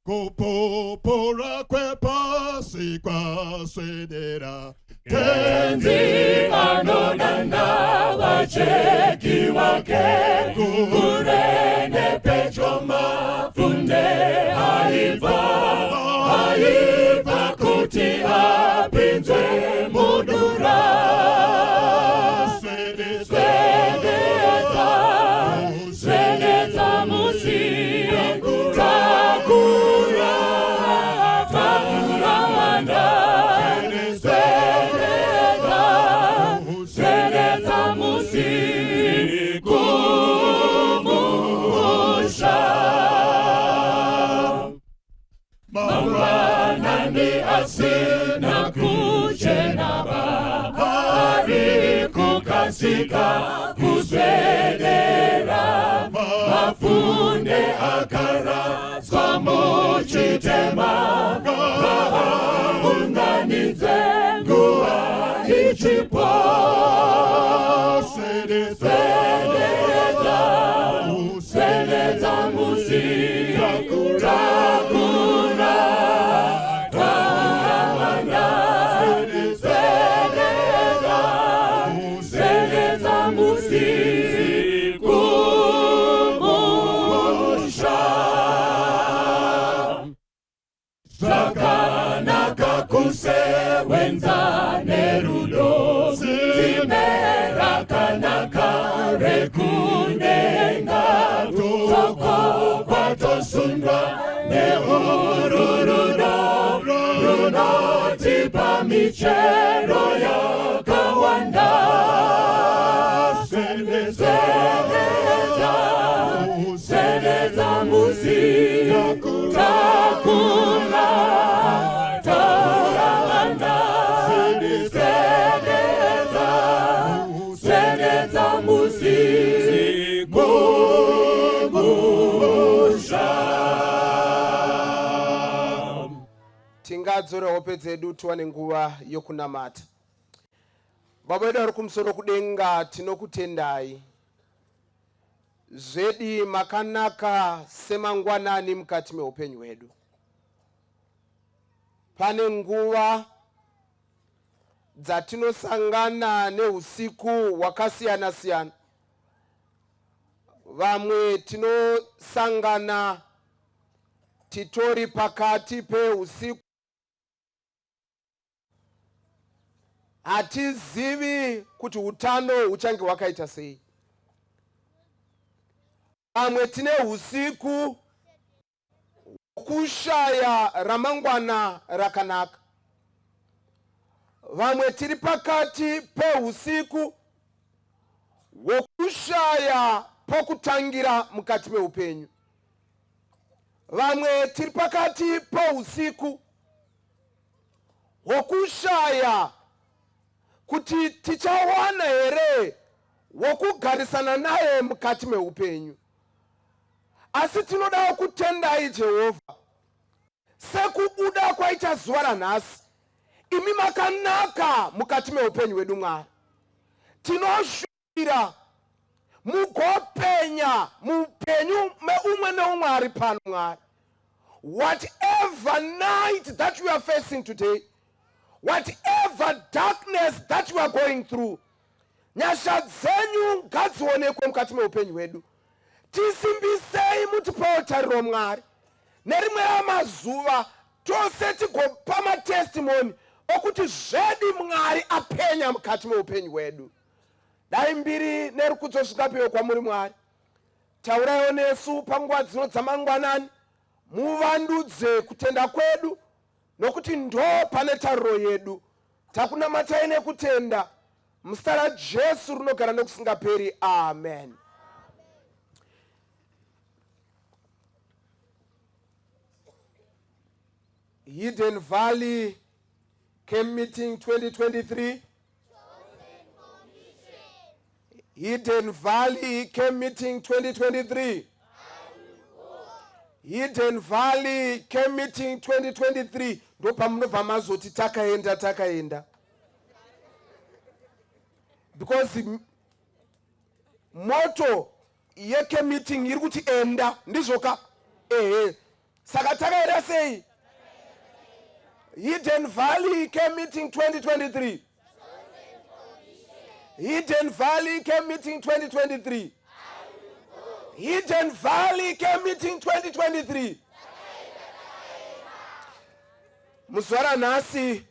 Kupupura kwepasi kwaswedera. Tenzi anodana vacheki wake kure nepedyo mapfunde aibva aibva kuti apinzwe mudura. Swededza, swededza musi takura takura wanda. Swededza, swededza musi kumusha. Mangwanani asina kuchenaba ari kukasika kuswedera. Mapfunde akaraswa muchitema ngaaunganidzwe nguva ichipo. Swededza, swededza musi takura takawanda. Swededza, swededza musi kumusha. Zvakanaka kusewenza nerudo, tsime rakanaka rekudenga, tokokwa tosundwa neuru rudo runotipa michero yakawanda. Swededza, swededza musi takura takawanda. Swededza, swededza musi kumusha. Tingadzore hope dzedu tiwane nguva yokunamata. Baba vedu vari kumusoro kudenga, tinokutendai zvedi, makanaka semangwanani mukati meupenyu hwedu. Pane nguva dzatinosangana neusiku hwakasiyana siyana. Vamwe tinosangana titori pakati peusiku, hatizivi kuti utano huchange hwakaita sei. Vamwe tine usiku hwokushaya ramangwana rakanaka. Vamwe tiri pakati peusiku hwokushaya pokutangira mukati meupenyu. Vamwe tiri pakati pousiku hwokushaya kuti tichawana here wokugarisana naye mukati meupenyu. Asi tinodawo kutendai, Jehovha, sekubuda kwaita zuva ranhasi. Imi makanaka mukati meupenyu hwedu, Mwari. Tinoshuvira mugopenya muupenyu meumwe neumwe ari pano, Mwari. Whatever night that you are facing today, whatever darkness that you are going through, nyasha dzenyu ngadzionekwe mukati meupenyu hwedu. Tisimbisei, mutipawo tariro, Mwari. Nerimwe ramazuva tose tigopa matestimony okuti zvedi Mwari apenya mukati meupenyu hwedu. Dai mbiri nerukudzo zvingapiwe kwamuri, Mwari. Tauraiwo nesu panguva dzino dzamangwanani, muvandudze kutenda kwedu, nokuti ndo pane tariro yedu. Takunamatai nekutenda muzita raJesu rinogara nekusingaperi, amen. Hidden Valley Camp Meeting 2023, Hidden Valley Camp Meeting 2023, Hidden Valley Camp Meeting 2023. Ndo pamunobva mazoti takaenda, takaenda, because motto yecamp meeting iri kuti enda, ndizvoka? Ehe, saka takaenda. sei? Hidden Valley Camp Meeting 2023. Hidden Valley Camp Meeting 2023. Hidden Valley Camp Meeting 2023. Muzuva ranhasi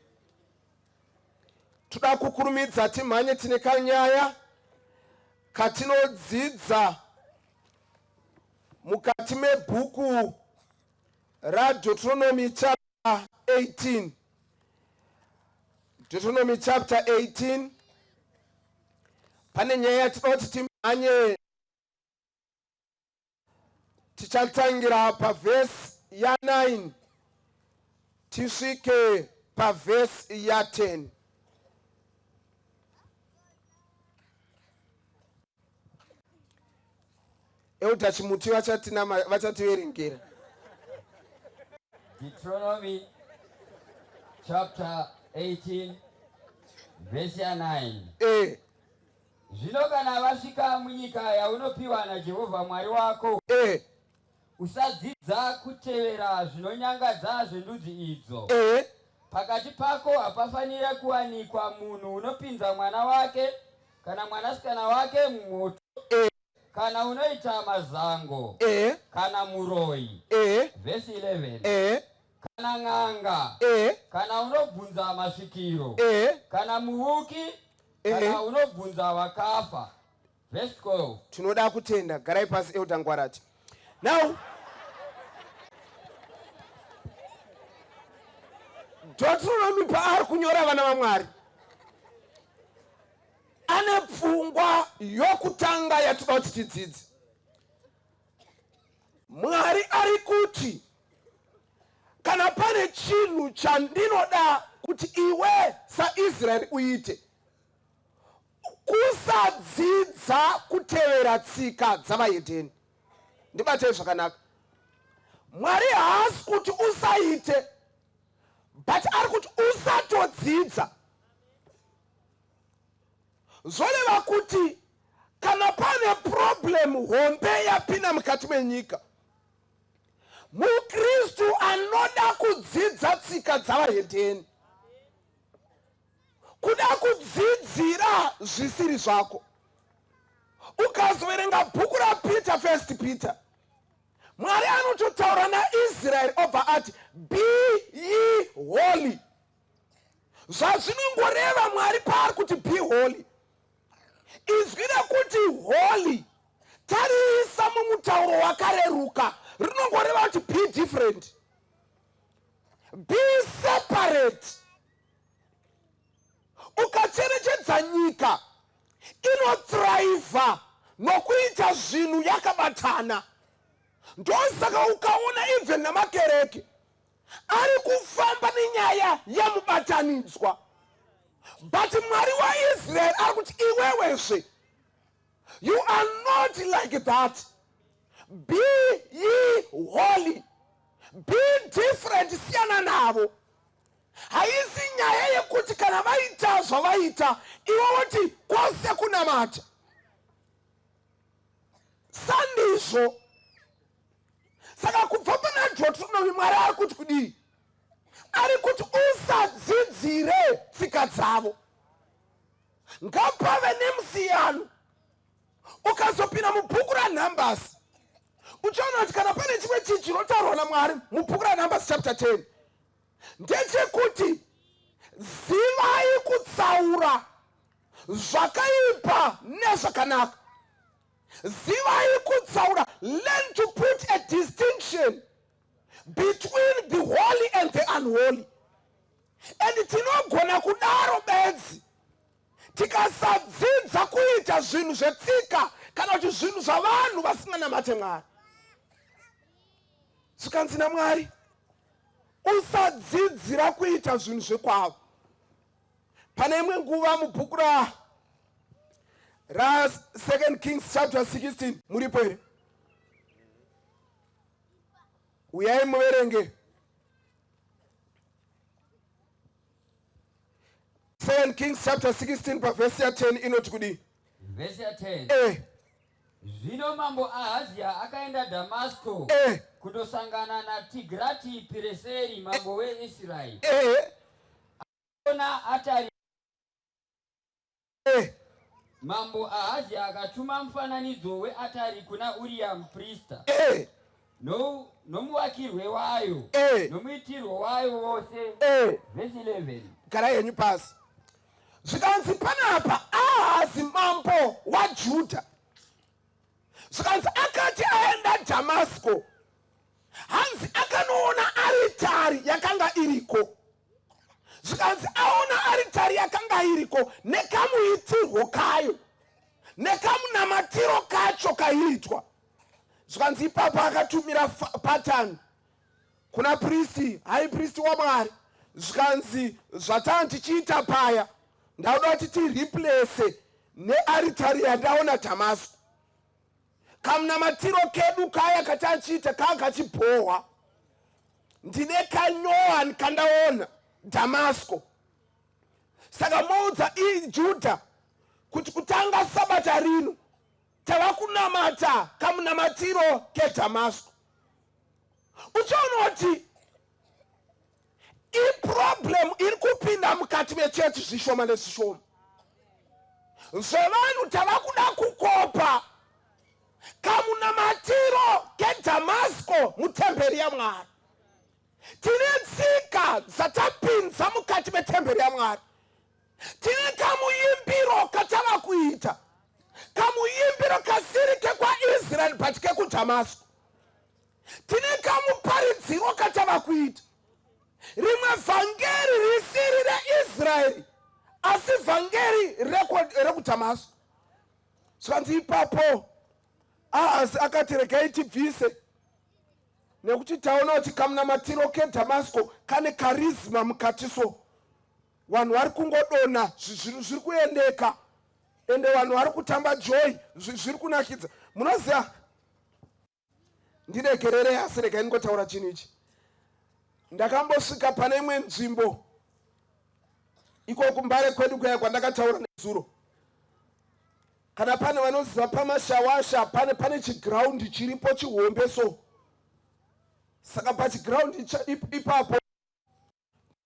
toda kukurumidza timhanye tine kanyaya katinodzidza mukati mebhuku raDeuteronomy chapter 18. Deuteronomy chapter 18 pane nyaya yatinoda kuti timhanye. Tichatangira pavhesi ya9 tisvike pavhesi ya10. Elder Chimuti vachativerengera. Deuteronomy chapter 18 verse ya 9. Zvino kana vasvika munyika yaunopiwa naJehovha Mwari wako, usadzidza kutevera zvinonyangadza zvendudzi idzo. Pakati pako hapafanira kuwanikwa munhu unopinza mwana wake kana mwanasikana wake mumoto, kana unoita mazango, kana muroyi. Vhesi 11. Kana n'anga, kana unobvunza masvikiro, kana muvuki, kana unobvunza vakafa. Vhesi 12. Tinoda kutenda. Garai pasi, Elder Ngwarati. Now Deuteronomy paari kunyora, vana vaMwari, ane pfungwa yokutanga yatinoda kuti tidzidze. Mwari ari kuti kana pane chinhu chandinoda kuti iwe saIsraeri uite, kusadzidza kutevera tsika dzavahedheni. Ndibatei zvakanaka. Mwari haasi kuti usaite, but ari kuti usatodzidza. Zvoreva kuti kana pane problem hombe yapinda mukati menyika, mukristu anoda kudzidza tsika dzavahedheni, kuda kudzidzira zvisiri zvako. Ukazoverenga bhuku raPeter, First Peter, Mwari anototaura naIsraeri obva ati, "Be ye holy." Zvazvinongoreva, Mwari paari kuti be holy, izwi rekuti holy tariisa mumutauro wakareruka rinongoreva kuti be different, be separate. Ukacherechedza, nyika inothriva nokuita zvinhu yakabatana. Ndosaka ukaona even namakereke ari kufamba nenyaya yemubatanidzwa. But Mwari waIsraeri ari kuti iwewezve, you are not like that. Be ye holy, be different, siyana navo. Haisi nyaya yekuti kana vaita zvavaita iwe woti kwose kunamata. Sandizvo. Saka kubva pana Deuteronomy, Mwari ari kuti kudii? Ari kuti usadzidzire tsika dzavo, ngapave nemusiyano. Ukazopinda mubhuku raNumbers, uchaona kuti kana pane chimwe chii chinotaurwa naMwari mubhuku raNumbers chapter 10 ndechekuti zivai kutsaura zvakaipa nezvakanaka. Zivai kutsaura, learn to put a distinction between the holy and the unholy. And tinogona kudaro bedzi tikasadzidza kuita zvinhu zvetsika kana kuti zvinhu zvavanhu vasinganamate Mwari. Zvikanzi naMwari, usadzidzira kuita zvinhu zvekwavo. Pane imwe nguva mubhuku ra Second Kings chapter 16, muripo here? Uyai muverenge Second Kings chapter 16 pavhesi ya10, inoti kudii? Vhesi ya10. Zvino mambo Ahazia akaenda Dhamasko. Kundosangana naTigrati Pireseri mambo weIsraeri. Ehe. Ona atari Eh. Mambo Ahazia akatuma mufananidzo weatari kuna Uriya muprista Eh. no, nomuvakirwe wayo Eh. nomuitirwo wayo wose. Eh. Vhesi 11. Garai henyu pasi. Zvikanzi panapa Ahazi mambo waJudha. Zvikanzi akati aenda Dhamasko, hanzi akanoona aritari yakanga iriko. Zvikanzi aona aritari yakanga iriko nekamuitirwo kayo nekamunamatiro kacho kaiitwa. Zvikanzi ipapo akatumira patani kuna pristi, hai pristi waMwari. Zvikanzi zvatanga tichiita paya, ndauda kuti tireplace nearitari yandaona Dhamasko. Kamunamatiro kedu kaya katachiita kaa kachibhohwa. Ndine kanyohani kandaona Dhamasko. Saka moudza iJudha kuti kutanga sabata rino tava kunamata kamunamatiro keDhamasko. Uchaona kuti iproblem iri kupinda mukati mechechi zvishoma nezvishoma. Zvevanhu tava kuda kukopa kamunamatiro keDhamasko mutemberi yaMwari. Tine tsika dzatapinza mukati metemberi yaMwari. Tine kamuimbiro katava kuita, kamuimbiro kasiri kekwaIsraeri but kekuDhamasko. Tine kamuparidziro katava kuita, rimwe vhangeri risiri reIsraeri asi vhangeri rekuDhamasko. Zvikanzi ipapo Ahazi akati regai tibvise, nekuti taona kuti kamunamatiro keDhamasko kane karizma mukati, so vanhu vari kungodonha, zviri kuendeka, ende vanhu vari kutamba joy, zviri kunakidza. Munoziva, ndiregerere, asi regai ndingotaura chinhu ichi. Ndakambosvika pane imwe nzvimbo iko kuMbare kwedu kuya kwandakataura nezuro. Kana pane vanoziva paMashawasha, pane chigiraundi chiripo chihombe so. Saka pachigiraundi ipapo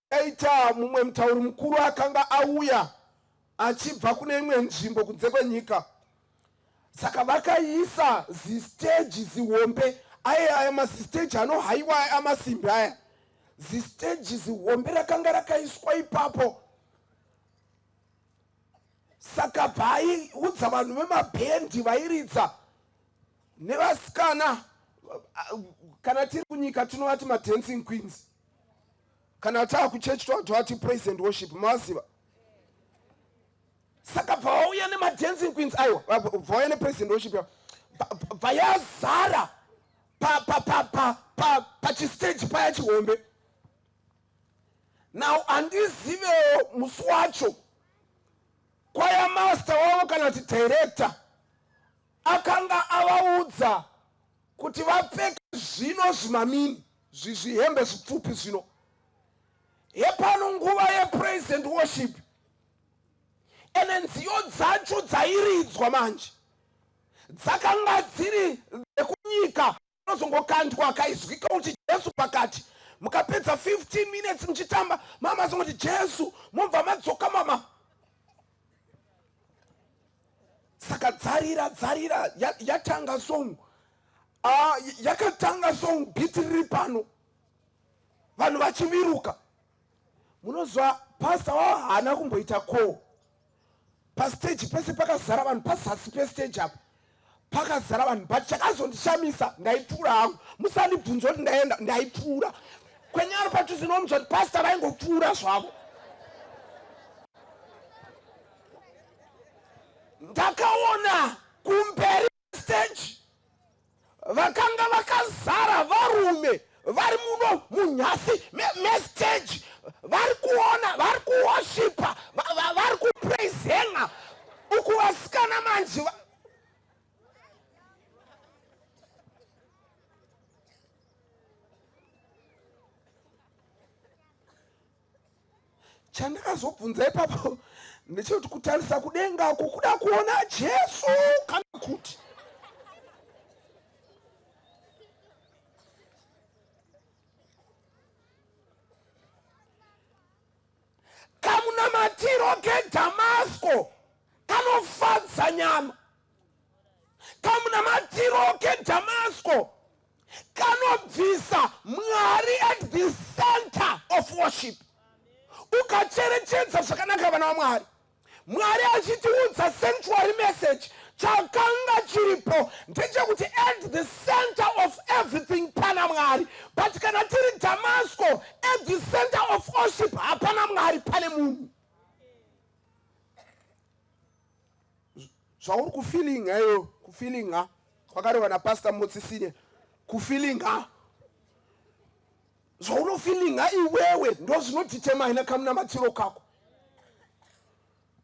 aita mumwe mutauri mukuru akanga auya achibva kune imwe nzvimbo kunze kwenyika. Saka vakaisa zisteji zihombe, aya aya mazisteji anohaiwa aya amasimbi aya, zisteji zihombe rakanga rakaiswa ipapo. Saka vaiudza vanhu vemabhendi vairidza nevasikana, kana tiri kunyika tinovati madancing queens, kana taa kuchechi tovati praise and worship, maziva. Saka bvauya nemadancing queens, aiwa, bvauya nepraise and worship, bvayazara pachisteji paya chihombe. Now handizivewo musi wacho kwaya master wavo kana kuti director akanga avaudza kuti vapfeke zvino zvimamini zvihembe zvipfupi zvino. Hepano nguva yepraise and worship, ene nziyo dzacho dzairidzwa manje dzakanga dziri dzekunyika, unozongokandwa akaizwika kuti Jesu pakati. Mukapedza 15 minutes muchitamba, mama azongoti Jesu, mobva madzoka mama. Saka dzarira dzarira, yatanga song, yakatanga song, beat riri pano, vanhu vachiviruka. Munozwa pasta wavo haana kumboita call. Pastage pese pakazara vanhu, pazasi pestage apa pakazara vanhu. But chakazondishamisa, ndaipfuura hangu, musandibvunza kuti ndaenda, ndaipfuura kwenyaro padhuze nomudzwa kuti pasta vaingopfuura zvavo. Ndakaona kumberi stage vakanga vakazara varume vari muno munyasi mestage, vari kuona, vari kuwoshipa, vari kupraisenga uku vasikana manje Chandakazobvunza ipapo ndechekuti kutarisa kudenga uko kuda kuona Jesu kana kuti Kamunamatiro keDhamasiko kanofadza nyama. Kamunamatiro keDhamasiko kanobvisa Mwari at the center of worship. Ukacherechedza zvakanaka vana vaMwari, Mwari achitiudza sanctuary message, chakanga chiripo ndechekuti at the center of everything pana Mwari. But kana tiri Damasco, at the center of worship hapana Mwari, pane munhu. Zvauri kufilinga iyo, kufilinga kwakareva napastor Motsisine, kufilinga zvaunofilinga iwewe ndozvinotitemaina kamunamatiro kako,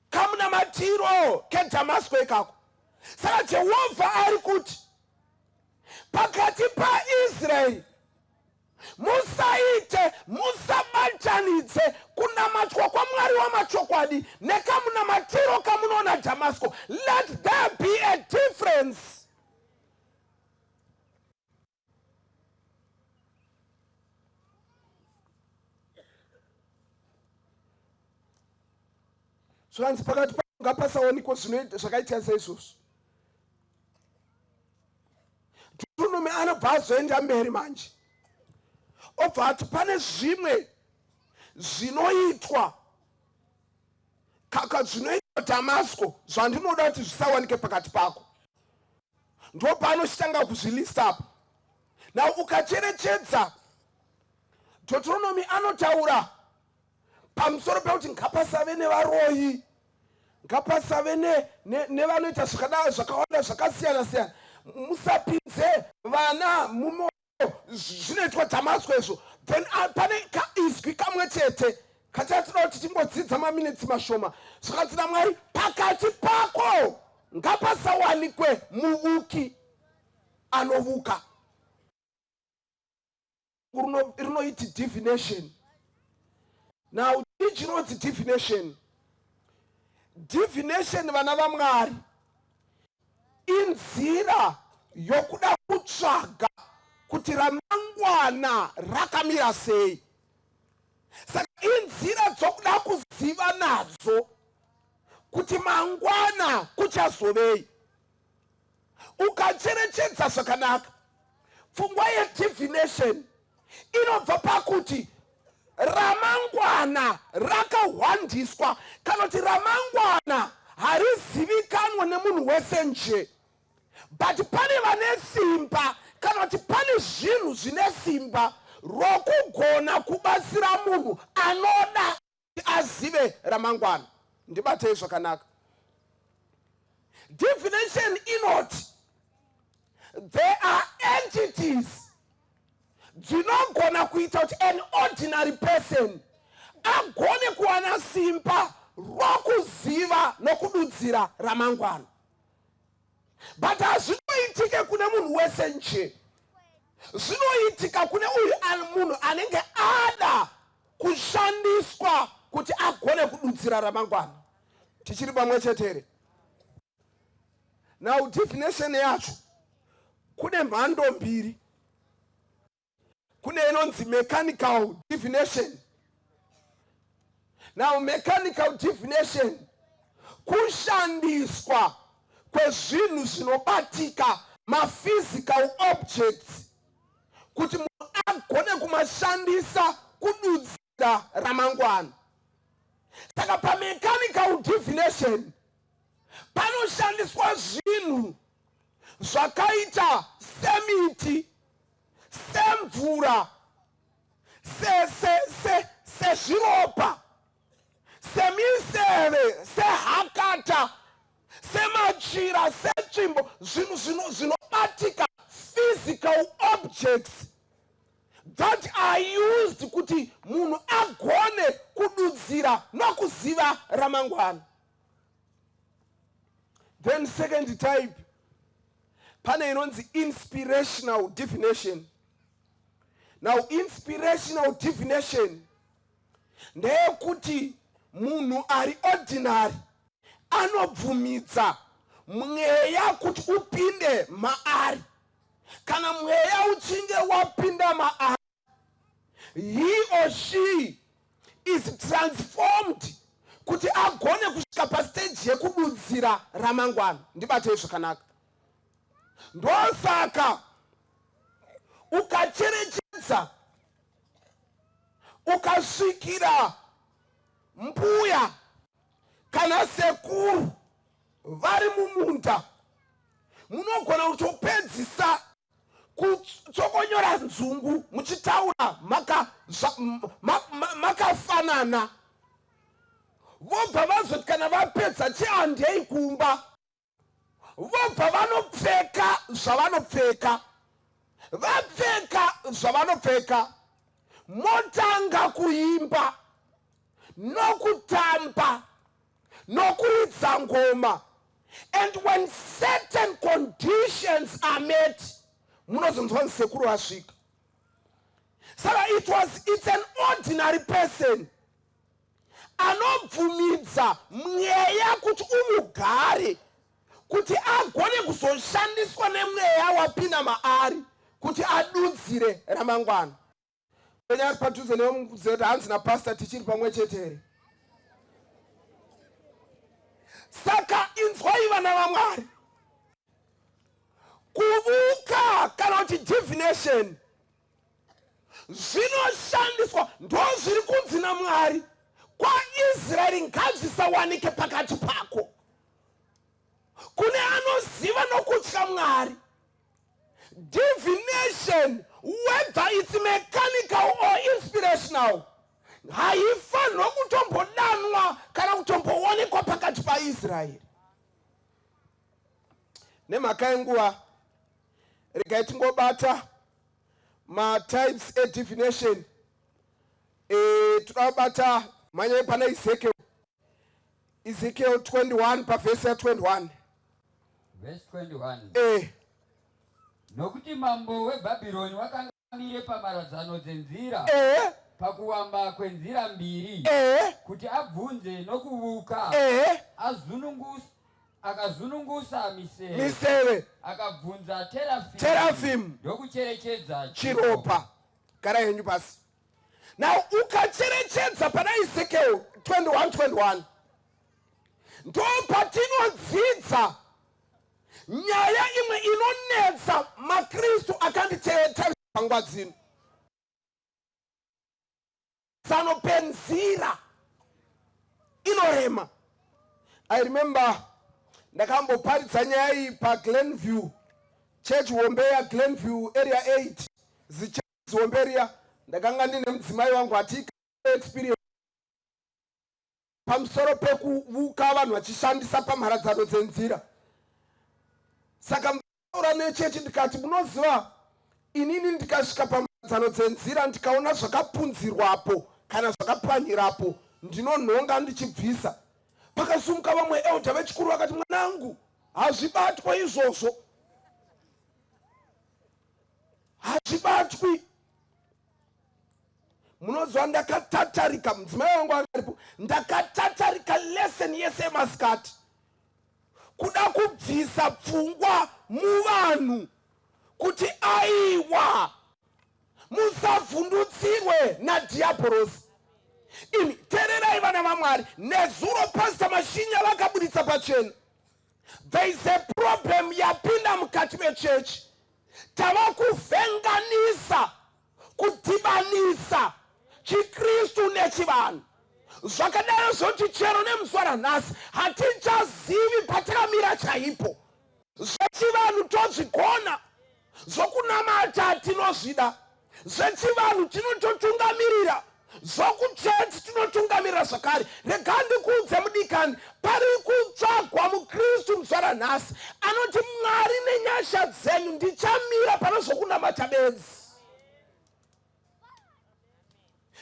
kamunamatiro keDhamasiko ikako. Saka Jehovha ari kuti pakati paIsraeri musaite, musabatanidze kunamatwa kwaMwari wamachokwadi nekamunamatiro kamunoona Dhamasiko. Let there be a difference. Zvanzi pakati ngapasawanikwa zvakaita saizvozvo. Deuteronomy anobva azoenda mberi manje, obva ati pane zvimwe zvinoitwa kaka zvinoitwa Damasco zvandinoda kuti zvisawanike pakati pako. Ndopaanochitanga kuzvilist up. Now ukacherechedza Deuteronomy anotaura pamusoro pekuti ngapasave nevaroyi, ngapasave nevanoita zvakadaro zvakawanda zvakasiyana siyana, musapinze vana mumo zvinoitwa Damasco izvo. Then pane kaizwi kamwe chete kachatinoda kuti tingodzidza maminitsi mashoma. Zvakanzi naMwari, pakati pako ngapasawanikwe muvuki anovuka. Rinoiti divination. Now chii chinonzi divination? Divination, vana vaMwari, inzira yokuda kutsvaga kuti ramangwana rakamira sei. Saka inzira dzokuda kuziva nadzo kuti mangwana kuchazovei. Ukacherechedza zvakanaka, pfungwa yedivination inobva pakuti ramangwana rakahwandiswa, kana kuti ramangwana harizivikanwa nemunhu wese nje, but pane vane simba, kana kuti pane zvinhu zvine simba rokugona kubatsira munhu anoda azive ramangwana. Ndibatei zvakanaka. Divination inoti there are entities dzinogona kuita kuti an ordinary person agone kuwana simba rokuziva nokududzira ramangwana, but hazvinoitike kune munhu wese nje. Zvinoitika kune uyu munhu anenge ada kushandiswa kuti agone kududzira ramangwana. Tichiri pamwe chete here? Now definition yacho kune mhando mbiri. Kune inonzi mechanical divination. Now mechanical divination kushandiswa kwezvinhu zvinobatika, maphysical objects, kuti munhu agone kumashandisa kududzira ramangwana. Saka pamechanical divination panoshandiswa zvinhu zvakaita semiti, semvura, sezviropa, semiseve, sehakata, semachira, setsvimbo, zvinhu zvinobatika, physical objects that are used kuti munhu agone kududzira nokuziva ramangwana. Then second type, pane inonzi inspirational divination. Now inspirational divination ndeyekuti munhu ari ordinary anobvumidza mweya kuti upinde maari. Kana mweya uchinge wapinda maari, he or she is transformed. Kuti agone kusvika pasteji yekududzira ramangwana. Ndibatei zvakanaka. Ndosaka ukacherechedza ukasvikira mbuya kana sekuru vari mumunda, munogona kutopedzisa kutsokonyora nzungu muchitaura makafanana, maka vobva vazoti kana vapedza chihandei kumba, vobva vanopfeka zvavanopfeka, vapfeka zvavanopfeka, motanga kuimba nokutamba nokuridza ngoma. And when certain conditions are met, munozonzwa nsekuru vasvika. Saka it's an ordinary person anobvumidza mweya kuti umugare, kuti agone kuzoshandiswa nemweya wapinda maari kuti adudzire ramangwana. Penya ari padhuze newe, mubvunze kuti hanzi napastor tichiri pamwe chete here? Saka inzwai vana vaMwari, kuvuka kana kuti divination zvinoshandiswa, ndo zviri kunzi naMwari kwaIsraeri ngazvisawanike pakati pako. Kune anoziva nokutya Mwari, divination, whether it's mechanical or inspirational, haifanirwa kutombodanwa kana kutomboonekwa pakati paIsraeri. Nemhaka yenguva, regai tingobata matypes edivination. Toda kubata manyai pana Ezekiel, Ezekiel 21 pavhesi ya21. Verse 21. Nokuti mambo weBhabhironi wakanga amire pamharadzano dzenzira, pakuwamba kwenzira mbiri, kuti abvunze nokuvuka, akazunungusa miseve, miseve, akabvunza terafimu, terafimu, ndokucherechedza chiropa. Gara henyu pasi. Now ukacherechedza pana Ezekiel 21 21, ndo patinodzidza nyaya imwe inonetsa maKristu akanditeerera panguva dzino, tsano penzira inorema. I remember ndakamboparidza nyaya iyi paGlenview Church hombe yaGlenview, Area 8, zihombe riya. Ndakanga ndine mudzimai wangu, hatika experience pamusoro pekuvuka vanhu vachishandisa pamharadzano dzenzira. Saka mutaura nechechi, ndikati, "Munoziva, inini ndikasvika pamharadzano dzenzira, ndikaona zvakapunzirwapo kana zvakapwanyirapo, ndinonhonga ndichibvisa." Pakasumuka vamwe elder vechikuru vakati, "Mwanangu, hazvibatwa izvozvo, hazvibatwi." Munoziva, ndakatatarika, mudzimai wangu aripo, ndakatatarika lesson yese yemasikati kuda kubvisa pfungwa muvanhu kuti aiwa, musavhundutsirwe nadhiabhorosi. Imi tererai vana vaMwari, nezuro Pastor Mashinya vakabuditsa pachena, there is a problem yapinda mukati mechechi. Tava kuvhenganisa, kudhibanisa chiKristu nechivanhu. Zvakadaro zvoti chero nemuzuva ranhasi hatichazivi patakamira chaipo. Zvechivanhu tozvigona, zvokunamata tinozvida, zvechivanhu tinototungamirira, zvokuchechi tinotungamirira zvakare. Rega ndikuudze mudikani, pari kutsvagwa muKristu muzuva ranhasi anoti, "Mwari, nenyasha dzenyu ndichamira pane zvokunamata bedzi."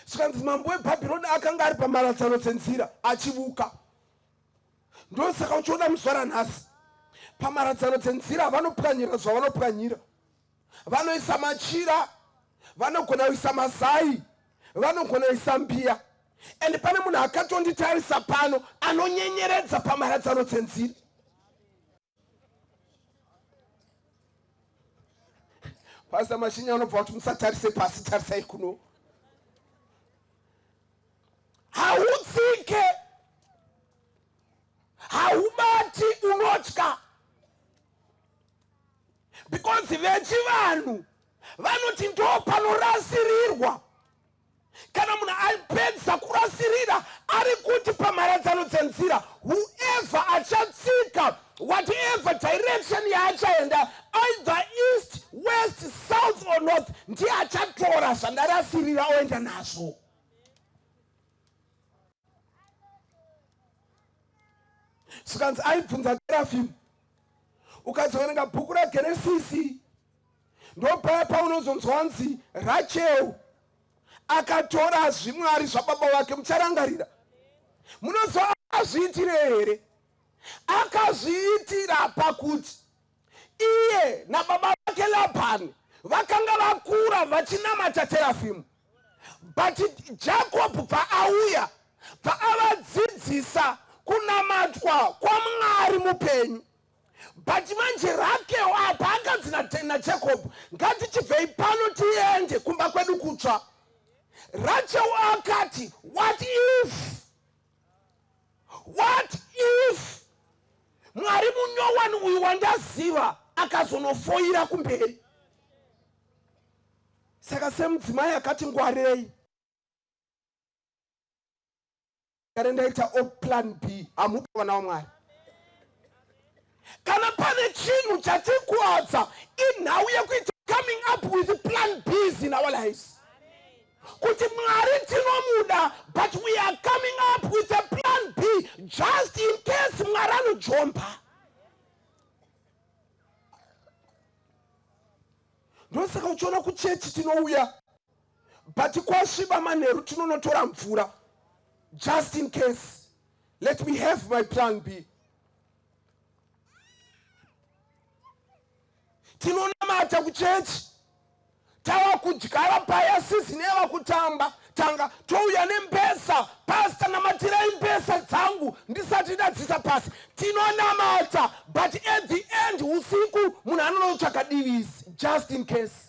Zvikanzi mambo weBhabhironi akanga ari pamharadzano dzenzira achivuka. Ndosaka uchiona muzuva ranhasi pamharadzano dzenzira vanopwanyira zvavanopwanyira, vanoisa machira, vanogona kuisa mazai, vanogona kuisa mbiya. And pane munhu akatonditarisa pano anonyenyeredza pamharadzano dzenzira. Pastor Mashinya anobva kuti, "Musatarise pasi, tarisai kuno." Hautsike. Vanoti ndo panorasirirwa. Kana munhu apedza kurasirira ari kuti pamharadzano dzenzira, whoever achatsika whatever direction yaachaenda, either east, west, south or north, ndiye achatora zvandarasirira oenda nazvo. Zvikanzi aibvunza terafimu. Ukazoverenga bhuku raGenesisi, ndopaya paunozonzwa nzi Rachel akatora zvimwari zvababa vake. Mucharangarira, munoziva akazviitire here? Akazviitira pakuti iye nababa vake Labhani vakanga vakura vachinamata terafimu, but Jacob bva auya bva avadzidzisa kunamatwa kwaMwari mupenyu. But manje Rakel apa akanzi naJacob, ngatichibvei pano tiende kumba kwedu kutsva. Rachel akati, what if, what if Mwari munyowani uyu wandaziva akazonofoira kumberi? Saka semudzimai akati ngwarei, kare ndaita plan B. Hamupi vana vaMwari. Kana pane chinhu chatikuadza, inhau yekuita coming up with plan Bs in our lives. Kuti Mwari tinomuda, but we are coming up with a plan B just in case Mwari anojomba. Ndosaka uchiona kuchechi tinouya, but kwasviba manheru tinonotora mvura just in case. Let me have my plan B. Tinonamata kuchechi, tava kudyara paya season yava kutamba tanga touya nembesa, pastor namatirai mbesa dzangu ndisati ndadzisa pasi. Tinonamata, but at the end usiku munhu anonotsvaka divisi just in case.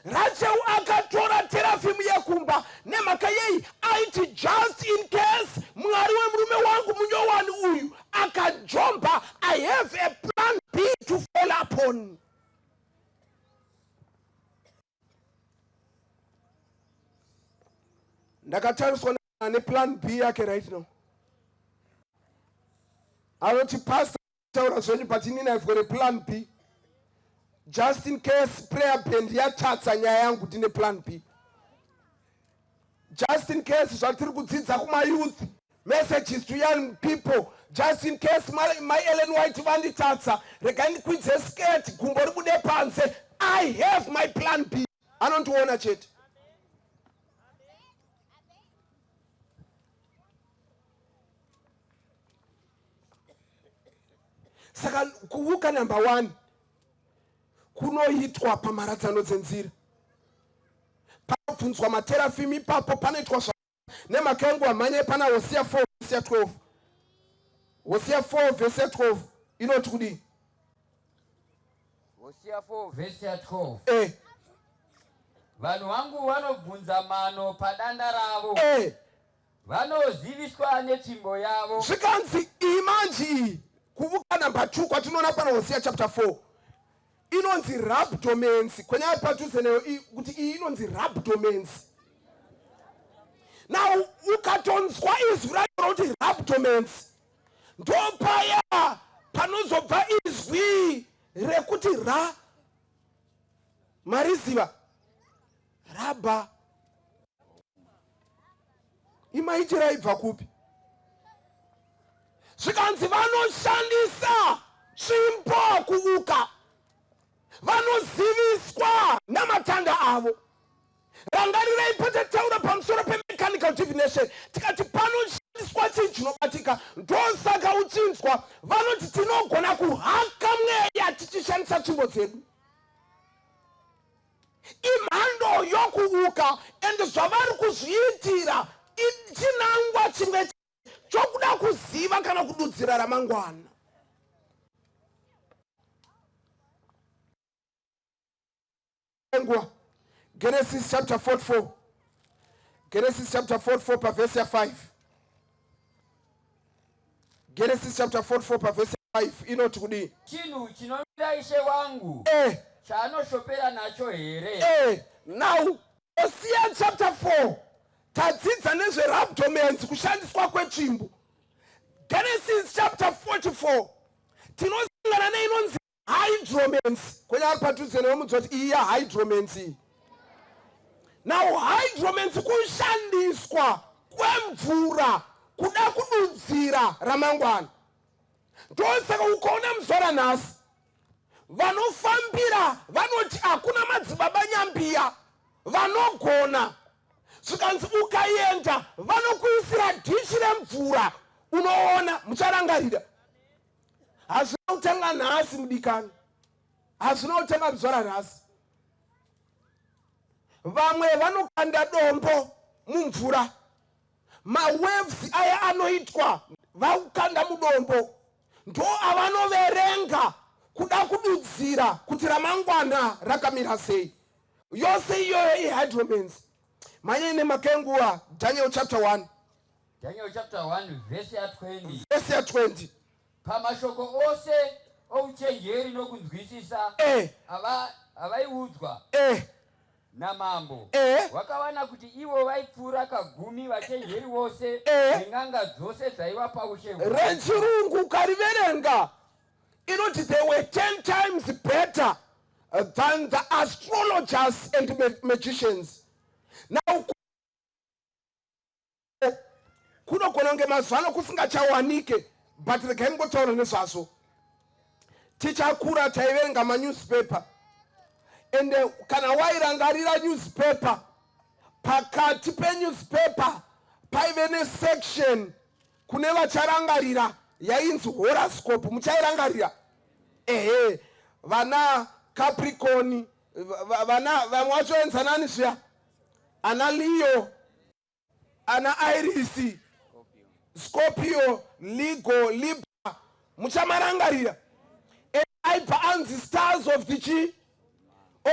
Rachel akatora terafimu yekumba nemhaka yei? Aiti just in case Mwari wemurume wangu munyowani uyu akajomba, I have a plan B to fall upon. Ndakatariswa neplan B yake right now. Anoti pastor taura zvenyu, but inini I've got a plan B just in case prayer band yatatsa nyaya yangu, ndine plan B just in case zvatiri kudzidza kumayouth, messages to young people, just in case my Ellen White vanditatsa, regai ndikwidze skirt, gumbo ribude panze. I have my plan B. Anondiona chete. Saka kuvuka number 1 kunoitwa pamharadzano dzenzira, panobvunzwa materafimi ipapo panoitwa nemhaka yangu. Hamhanyai pana Hosea 4 vhesi ya 12. Hosea 4 vhesi ya 12 inoti kudii? Hosea 4 vhesi ya 12. Vanhu vangu vanobvunza mano padanda ravo. Vanoziviswa netsvimbo yavo. Zvikanzi iyi manji iyi kuvuka number 2 kwatinoona pana Hosea chapter 4 inonzi rhabdomancy. Kwenyaya padhuze nayo kuti iyi inonzi rhabdomancy. Now ukatonzwa izwi racho rokuti rhabdomancy, ndopaya panozobva izwi rekuti ra mariziva rabha imaiti raibva kupi? Zvikanzi vanoshandisa tsvimbo kuvuka, vanoziviswa namatanda avo. Rangarirai patataura pamusoro pemechanical divination, tikati panoshandiswa chinhu chinobatika. Ndosaka uchinzwa vanoti tinogona kuhaka mweya tichishandisa tsvimbo dzedu. Imhando yokuvuka, and zvavari kuzviitira chinangwa chimwe chokuda kuziva kana kududzira ramangwana. Nguva Genesis chapter 44, Genesis chapter 44 pavhesi ya 5. Genesis chapter 44 pavhesi ya 5 inoti kudii? Chinhu chino Ishe wangu eh. chaanoshopera nacho here? Eh. Now Hosea chapter 4 tadzidza nezverhabdomens, kushandiswa kwetsvimbo. Genesis chapter 44 tinosangana neinonzi hydromance. Kwenye ari padhuze newe kuti iyi yahydromance iyi. Now hydromance kushandiswa kwemvura kuda kududzira ramangwana. Ndosaka ukaona muzora nhasi vanofambira vanoti hakuna madzibaba nyambiya vanogona, zvikanzi ukaenda vanokuisira dhishi remvura unoona. Mucharangarira, hazvina kutanga nhasi mudikani, hazvina kutanga muzora nhasi. Vamwe vanokanda dombo mumvura, mawaves aya anoitwa vakukanda mudombo ndo avanoverenga kuda kududzira kuti ramangwana rakamira sei. Yose iyoyo ihydromance. Manyai nemakenguva, Daniel chapter 1. Daniel chapter 1 vhesi ya20. Vhesi ya20. Pamashoko ose ouchenjeri nokunzwisisa avaiudzwa namambo, wakawana kuti ivo vaipfuura kagumi vachenjeri vose nen'anga dzose dzaiva paushe hwake. Rechirungu ukariverenga inoti they were 10 times better than the astrologers and magicians. Now kunogona kunge mazuva ano kusingachawanike, but regai ngotaura nezvazvo. Tichakura taiverenga manewspaper, ende kana wairangarira newspaper, pakati penewspaper paive nesection, kune vacharangarira, yainzi horoscope. Muchairangarira? Ehe, vana Capricorn, vana vamwe vacho enzanani zviya, ana Leo, ana Aries, Scorpio, Leo, Libra, muchamarangarira? Aibva anzi stars of the chi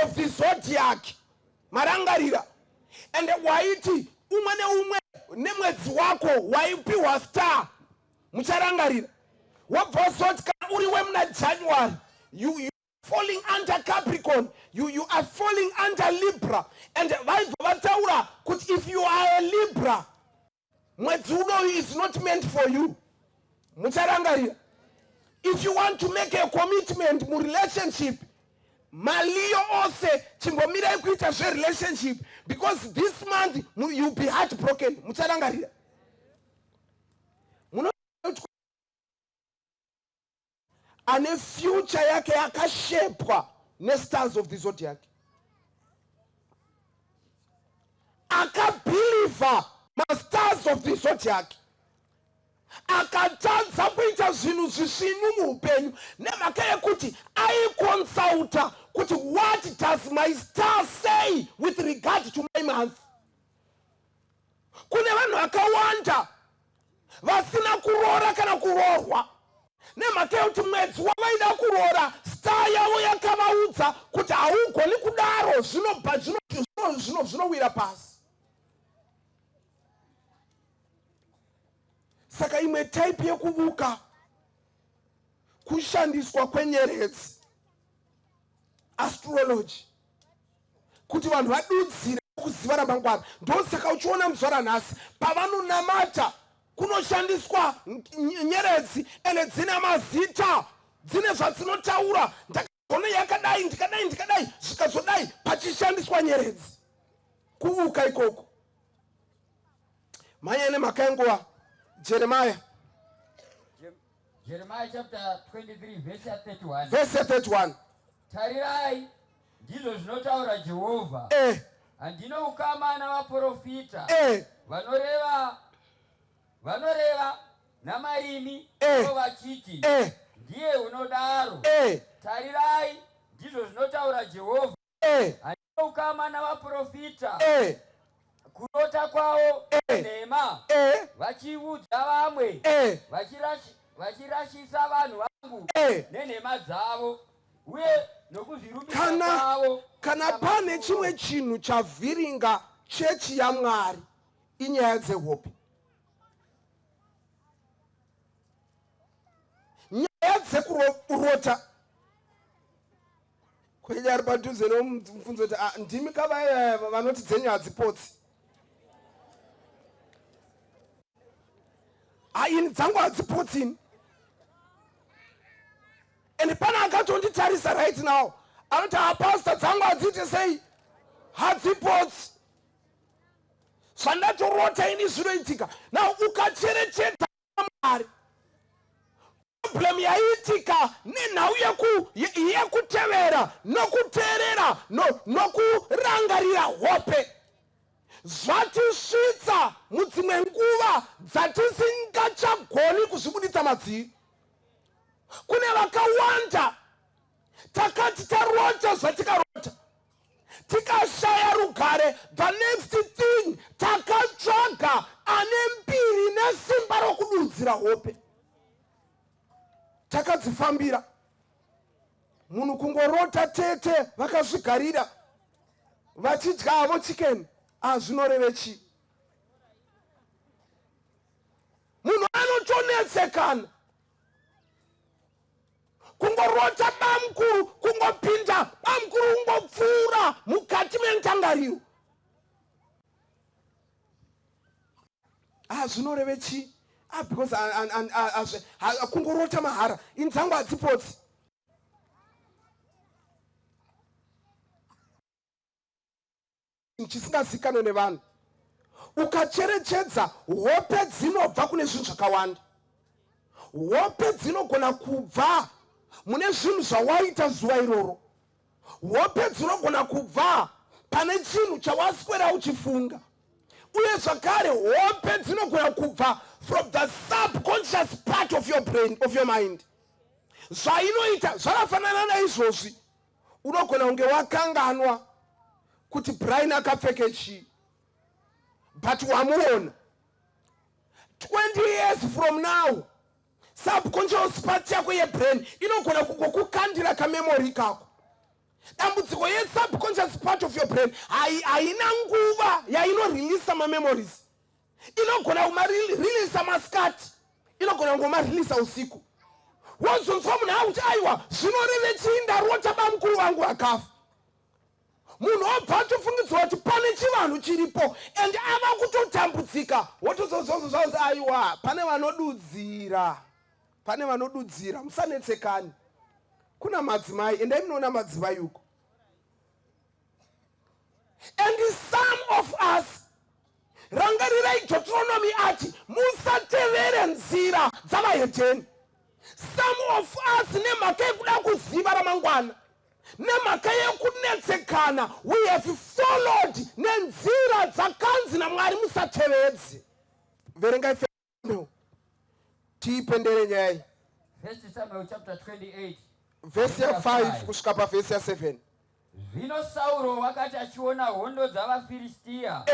of the zodiac. Marangarira? Ende waiti umwe neumwe nemwedzi wako waipiwa star. Mucharangarira? Wabva wazoti kana uri wemuna January, you falling under Capricorn, you are falling under Libra. And vaibva vataura kuti if you are a Libra, mwedzi unoyu is not meant for you. Mucharangarira? If you want to make a commitment murelationship, maLeo ose chimbomirai kuita zverelationship because this month you'll be heart broken. Mucharangarira? Muno ane future yake yakashepwa nestars of the zodiac, akabhilivha mastars of the zodiac, akatadza kuita zvinhu zvisvinu muupenyu nemhaka yekuti aiconsulta kuti what does my star say with regard to my month. Kune vanhu vakawanda vasina kuroora kana kuroorwa nemhaka yekuti mwedzi wavaida kuroora, star yavo yakavaudza kuti haugoni kudaro, zvinobva zvinowira pasi. Saka imwe type yekuvuka kushandiswa kwenyeredzi, astrology, kuti vanhu vadudzire kuziva ramangwana. Ndosaka uchiona muzuva ranhasi pavanonamata kunoshandiswa nyeredzi, ende dzine mazita, dzine zvadzinotaura. Ndakaona yakadai, ndikadai, ndikadai, zvikazodai, pachishandiswa nyeredzi kuvuka ikoko. Mhanya nemhaka yenguva, Jeremaya. Jeremiah chapter 23 verse ya 31. Vhesi ya31. Tarirai, ndizvo zvinotaura Jehovha, handina ukama navaprofita vanoreva namarimi ivo vachiti, ndiye unodaro. Tarirai, ndizvo zvinotaura Jehovha, handina ukama navaprofita, kurota kwavo nhema, vachiudza vamwe, vachirashisa vanhu vangu nenhema dzavo uye nokuzvirumbidza kwavo. Kana pane chimwe chinhu chavhiringa chechi yaMwari, inyaya dzehope, nyaya dzekurota. Kwenya ari padhuze nomubvunzo kuti ah, ndimi kavaya vanoti dzenyu hadzipotsi. Aini dzangu hadzipotsi ini. And pane akatonditarisa right now anoti hapasta dzangu hadziite sei hadzipotsi. Zvandatorota ini zvinoitika. Now ukacherechedza Mwari problem yaiitika nenhau yekutevera nokuteerera nokurangarira hope zvatisvitsa mudzimwe nguva dzatisingachagoni kuzvibuditsa madziri. Kune vakawanda takati tarota zvatikarota tikashaya rugare the next thing takatsvaga ane mbiri nesimba rokududzira hope takadzifambira munhu kungorota tete vakazvigarira vachidya havo chicken azvinoreve chii munhu anotonetsekana Kungorota bamkuru, kungopinda bamkuru, kungopfuura mukati mendangariro. Ah, zvinoreve chii? Ah, because ah, kungorota mahara ini dzangu hadzipotsi. Chisingazikanwe nevanhu. Ukacherechedza hope dzinobva kune zvinhu zvakawanda. Hope dzinogona kubva mune zvinhu zvawaita zuva iroro. Hope dzinogona kubva pane chinhu chawaswera uchifunga. Uye zvakare hope dzinogona kubva from the subconscious part of your brain, of your mind. Zvainoita zvakafanana naizvozvi. Unogona kunge wakanganwa kuti Brian akapfeke chii but wamuona 20 years from now subconscious part yako yebrain inogona kungokukandira kamemory kako. Dambudziko yesubconscious part of your brain haina nguva yainoreleasa mamemories. Inogona kumareleasa masikati, inogona kungomareleasa usiku. Wozonzwa munhu akuti aiwa zvinoreve chii ndarota bamukuru vangu vakafa. Munhu obva atofungidzwa kuti pane chivanhu chiripo and ava kutotambudzika. Wotozozvozvo zvanzi aiwa pane vanodudzira, pane vanodudzira, musanetsekani. Kuna madzimai, endai munoona madzimai uko. And some of us, rangarirai Deuteronomy ati musatevere nzira dzavahedheni. Some of us nemhaka yekuda kuziva ramangwana, nemhaka yekunetsekana, we have followed nenzira dzakanzi naMwari musatevedze. Verengai Samuel tiipendere nyaya iyi. First Samuel chapter 28 vhesi ya 5 kusvika pavhesi ya 7. Zvino Sauro wakati achiona hondo dzavaFiristia,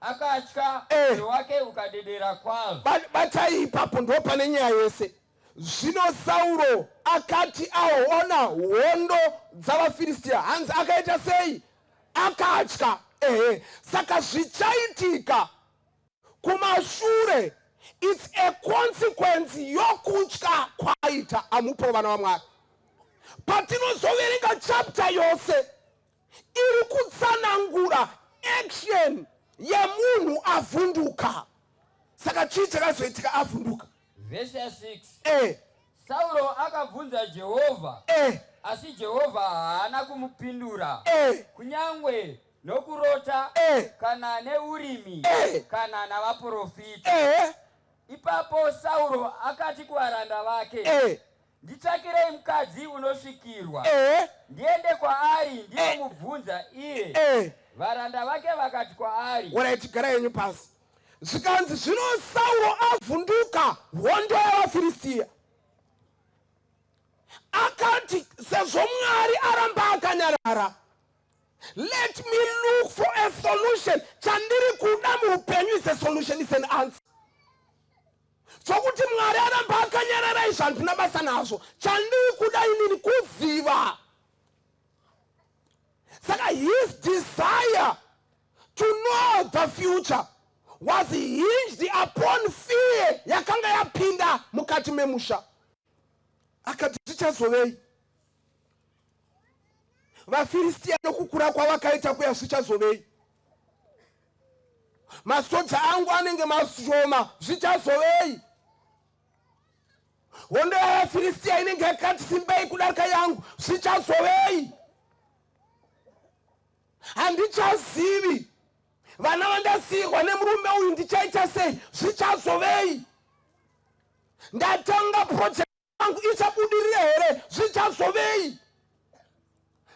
akatya, mwoyo wake ukadedera kwazvo. Batai ipapo, ndo pane nyaya yese. Zvino Sauro akati aona hondo dzavaFiristia, hanzi akaita sei? Akatya. Ehe, saka zvichaitika kumashure it's a consequence yokutya kwaita amupo vana vaMwari. Patinozoverenga chapter yose iri kutsanangura action yemunhu avhunduka. Saka chii chakazoitika avhunduka? Verse ya 6. Sauro akabvunza Jehovha, asi Jehovha haana kumupindura, kunyangwe nokurota kana neurimi kana navaprofita. Ipapo Sauro akati kuvaranda vake, Nditsvakirei mukadzi unosvikirwa, ndiende kwaari ndinomubvunza iye. Varanda vake vakati kwaari, Alright, gara henyu pasi. Zvikanzi zvino Sauro avhunduka hondo yavaFiristia, akati sezvo Mwari aramba akanyarara, let me look for a solution. Chandiri kuda muupenyu is a solution, is an answer. Sokuti Mwari aramba akanyarara izvi handina basa nazvo. Chandiri kuda inini kuziva. Saka his desire to know the future was hinged upon fear yakanga yapinda mukati memusha. Akati zvichazovei? VaFiristiya nokukura kwavakaita kuya zvichazovei? Masoja angu anenge mashoma, zvichazovei? Hondo yavaFiristiya inenge yakati simbei kudarika yangu, zvichazovei? Handichazivi. Vana vandasiyirwa nemurume uyu ndichaita sei? Zvichazovei? Ndatanga project yangu ichabudirira here? Zvichazovei?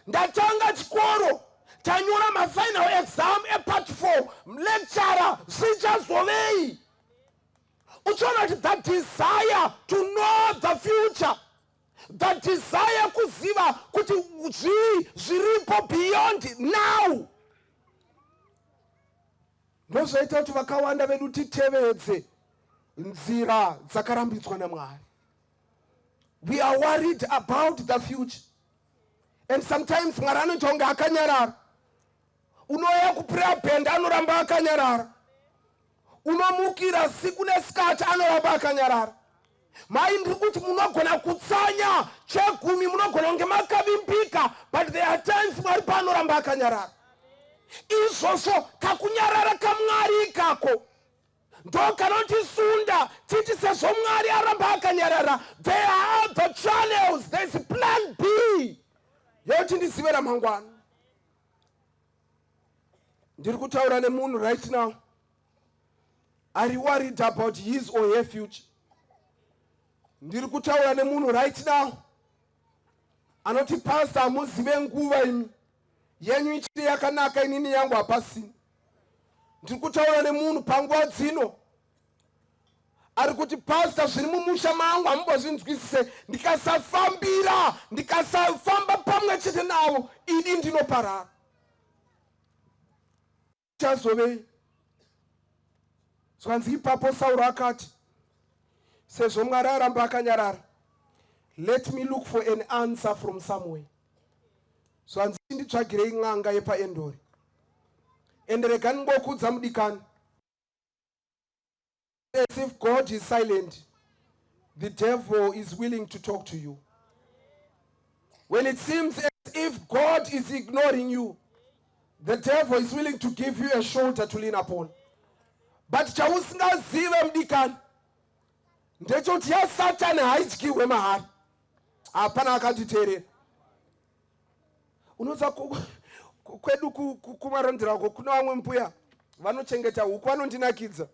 Ndatanga chikoro, tanyora mafinal exam epart 4, lecturer, zvichazovei? Uchiona kuti the desire to know the future, the desire kuziva kuti zvii zviripo beyond now, ndozvaita kuti vakawanda vedu titevedze nzira dzakarambidzwa naMwari. We are worried about the future, and sometimes Mwari anoita kunge akanyarara. Unouya kuprayer band, anoramba akanyarara. Unomukira siku nesikati, anoramba akanyarara. Mai, ndiri kuti munogona kutsanya chegumi, munogona kunge makavimbika, but there are times Mwari paanoramba akanyarara. Izvozvo kakunyarara kaMwari ikako ndo kanotisunda titi sezvo Mwari aramba akanyarara, there are other channels, there is plan B yekuti ndizive ramangwana. Ndiri kutaura nemunhu right now ari worried about his or her future. Ndiri kutaura nemunhu right now anoti, "Pastor, hamuzive nguva imi, yenyu ichiri yakanaka, inini yangu hapasina." Ndiri kutaura nemunhu panguva dzino ari kuti, "Pastor, zviri mumusha mangu hamumbozvinzwisise. Ndikasafambira, ndikasafamba pamwe chete navo, idi ndinoparara." Chazovei? Zvanzi ipapo Sauro akati, "Sezvo Mwari aramba akanyarara, let me look for an answer from somewhere." Zvanzi, "Nditsvagirei n'anga yepaEndori." Ende rega ndingokudza, mudikani, as if God is silent, the devil is willing to talk to you. When it seems as if God is ignoring you, the devil is willing to give you a shoulder to lean upon. But chausingazive, mudikani, ndechekuti yaSatani haidyiwe mahari. Hapana akanditeerera. Unoza kwedu kuMaronderako kuna vamwe mbuya vanochengeta huku, vanondinakidza.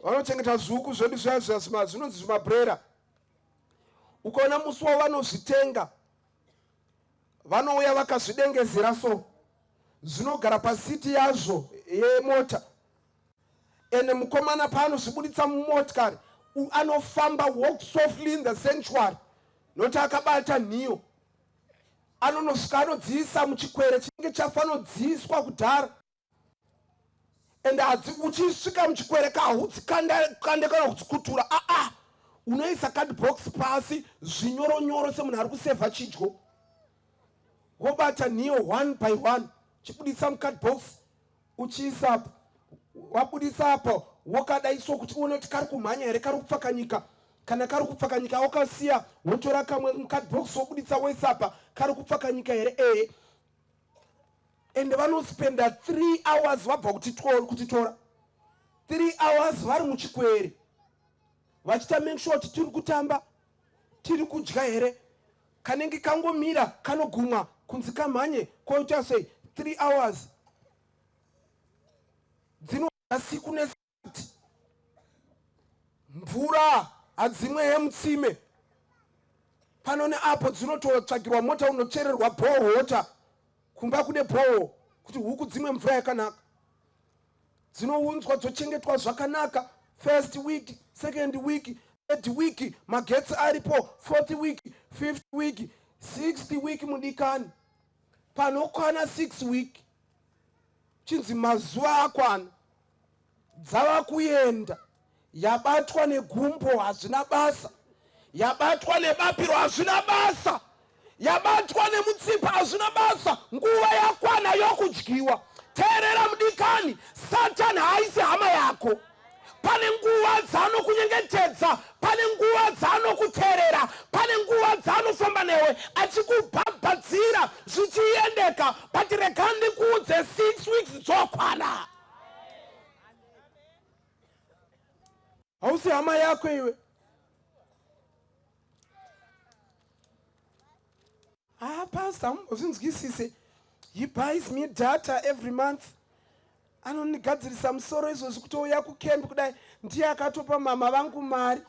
Vanochengeta zvihuku zvedu zviya zviya zvinonzi zvimabroiler. Ukaona musi wavanozvitenga, vanouya vakazvidengezera, so zvinogara paseat yazvo yemota. Ende mukomana paanozvibuditsa mumotikari, anofamba, walk softly in the sanctuary, nokuti akabata nhiyo. Anonosvika, anodziisa muchikwere chinenge chafanodziiswa kudhara. Ende hadzi uchisvika muchikwere kahudzikande kana kudzikutura. Aa, unoisa cardbox pasi zvinyoronyoro semunhu ari kusevha chidyo, wobata nhiyo one by one, chibudisa mucardbox, uchiisa apa. Wabudisa apa, wokadai so kuti uone kuti kari kumhanya here, kari kupfakanyika. Kana kari kupfakanyika, wakasiya, wotora kamwe mucardbox, wobudisa, woisa apa. Kari kupfakanyika here? Ehe. Ende vanospenda 3 hours vabva kutitora, 3 hours vari muchikwere vachiita make sure kuti tiri kutamba, tiri kudya here. Kanenge kangomira, kanogumwa kunzi kamhanye, koita sei. 3 hours dzinoa siku nesati. Mvura hadzimwe yemutsime pano neapo, dzinototsvagirwa mota, unochererwa borehole kumba kune borehole kuti huku dzimwe mvura yakanaka. Dzinounzwa, dzochengetwa zvakanaka. First week, second week, third week, magetsi aripo. Fourth week, fifth week, sixth week, mudikani, panokwana 6 week, chinzi mazuva akwana, dzava kuenda. Yabatwa negumbo, hazvina basa. Yabatwa nebapiro, hazvina basa. Yabatwa nemutsipa, hazvina basa. Nguva yakwana yokudyiwa. Teerera, mudikani, Satani haaisi hama yako. Pane nguva dzaanokunyengetedza, pane nguva dzaanokuteerera, pane nguva. dzaanofamba newe achikubhabhadzira zvichiendeka, but rega ndikuudze, 6 weeks dzokwana. Hausi hama yako iwe. Ah, pastor, hamumbozvinzwisise. He buys me data every month. Anondigadzirisa musoro izvozvi kutouya kukembi kudai ndiye akatopa mama vangu mari.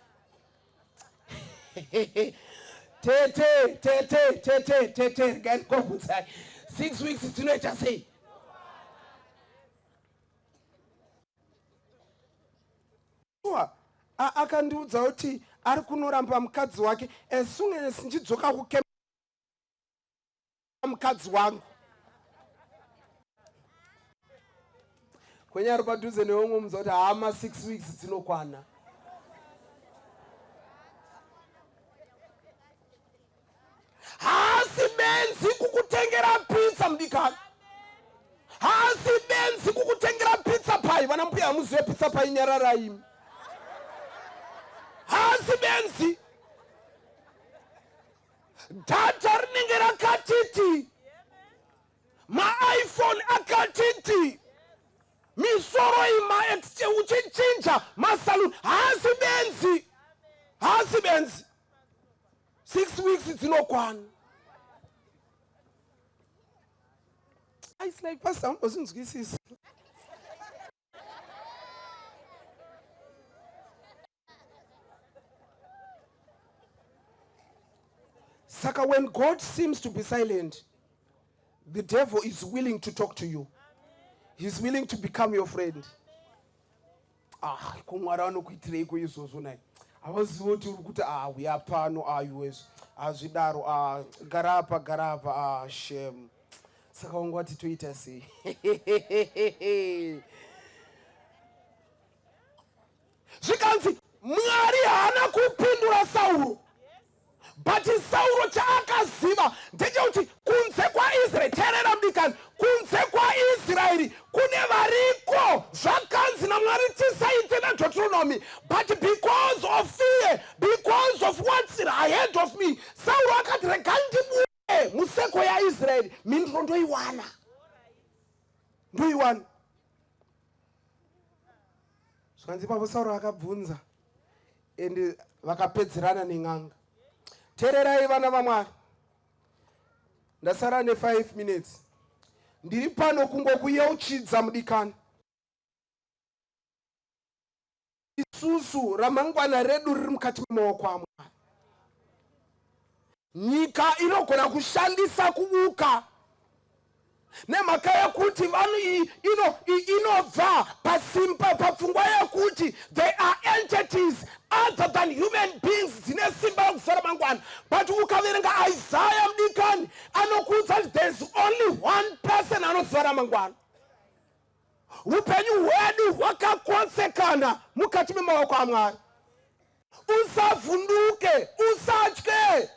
Tete, tete, tete, tete, regai ndikokudzai. 6 weeks dzinoita sei? Sure, akandiudza kuti ari kunoramba mukadzi wake as soon as ndidzoka kukemba mukadzi wangu. Kwenyari padhuze neumwe mudza kuti hama 6 weeks dzinokwana. Haasi benzi kukutengera pizza mudikani. Haasi benzi kukutengera pizza pie. Vana mbuya hamuzive pizza pie, nyararai imi. Haasi benzi. Data rinenge rakatiti, maiPhone akatiti, misoro ima uchichinja masaluni. Haasi benzi, haasi benzi. 6 weeks dzinokwana. It's like, pastor, hamumbozvinzwisisi. Saka when God seems to be silent, the devil is willing to talk to you. He's willing to become your friend. Ah, ko Mwari vanokuitireiko izvozvo nai? Havazivi kuti uri kuti, ah, uya pano, ah, iwezvo hazvidaro, ah, gara apa, gara apa, ah, shem. Saka wanga wati toita sei? Zvikanzi Mwari haana kupindura Sauro, but Sauro chaakaziva ndechekuti kunze kwaIsraeri, teerera mudikani, kunze kwaIsraeri kune variko. Zvakanzi naMwari tisaite naDeuteronomy, but because of fear, because of what's ahead of me, Sauro akati rega ndibude museko yaIsraeri, mhinduro ndoiwana, ndoiwana. Zvikanzi ipapo Sauro akabvunza, ende vakapedzerana nen'anga. Teererai vana vaMwari, ndasara ne5 minutes. Ndiri pano kungokuyeuchidza mudikani, isusu ramangwana redu riri mukati memaoko aMwari. Nyika inogona kushandisa kubuka nemhaka yekuti vanhu inobva pasimba papfungwa yekuti there are entities other than human beings dzine simba rekuziva ramangwana. But ukaverenga Isaiah mudikani, anokuudza kuti there is only one person anoziva ramangwana. Upenyu hwedu hwakakotsekana mukati memaoko aMwari. Usavhunduke, usatye,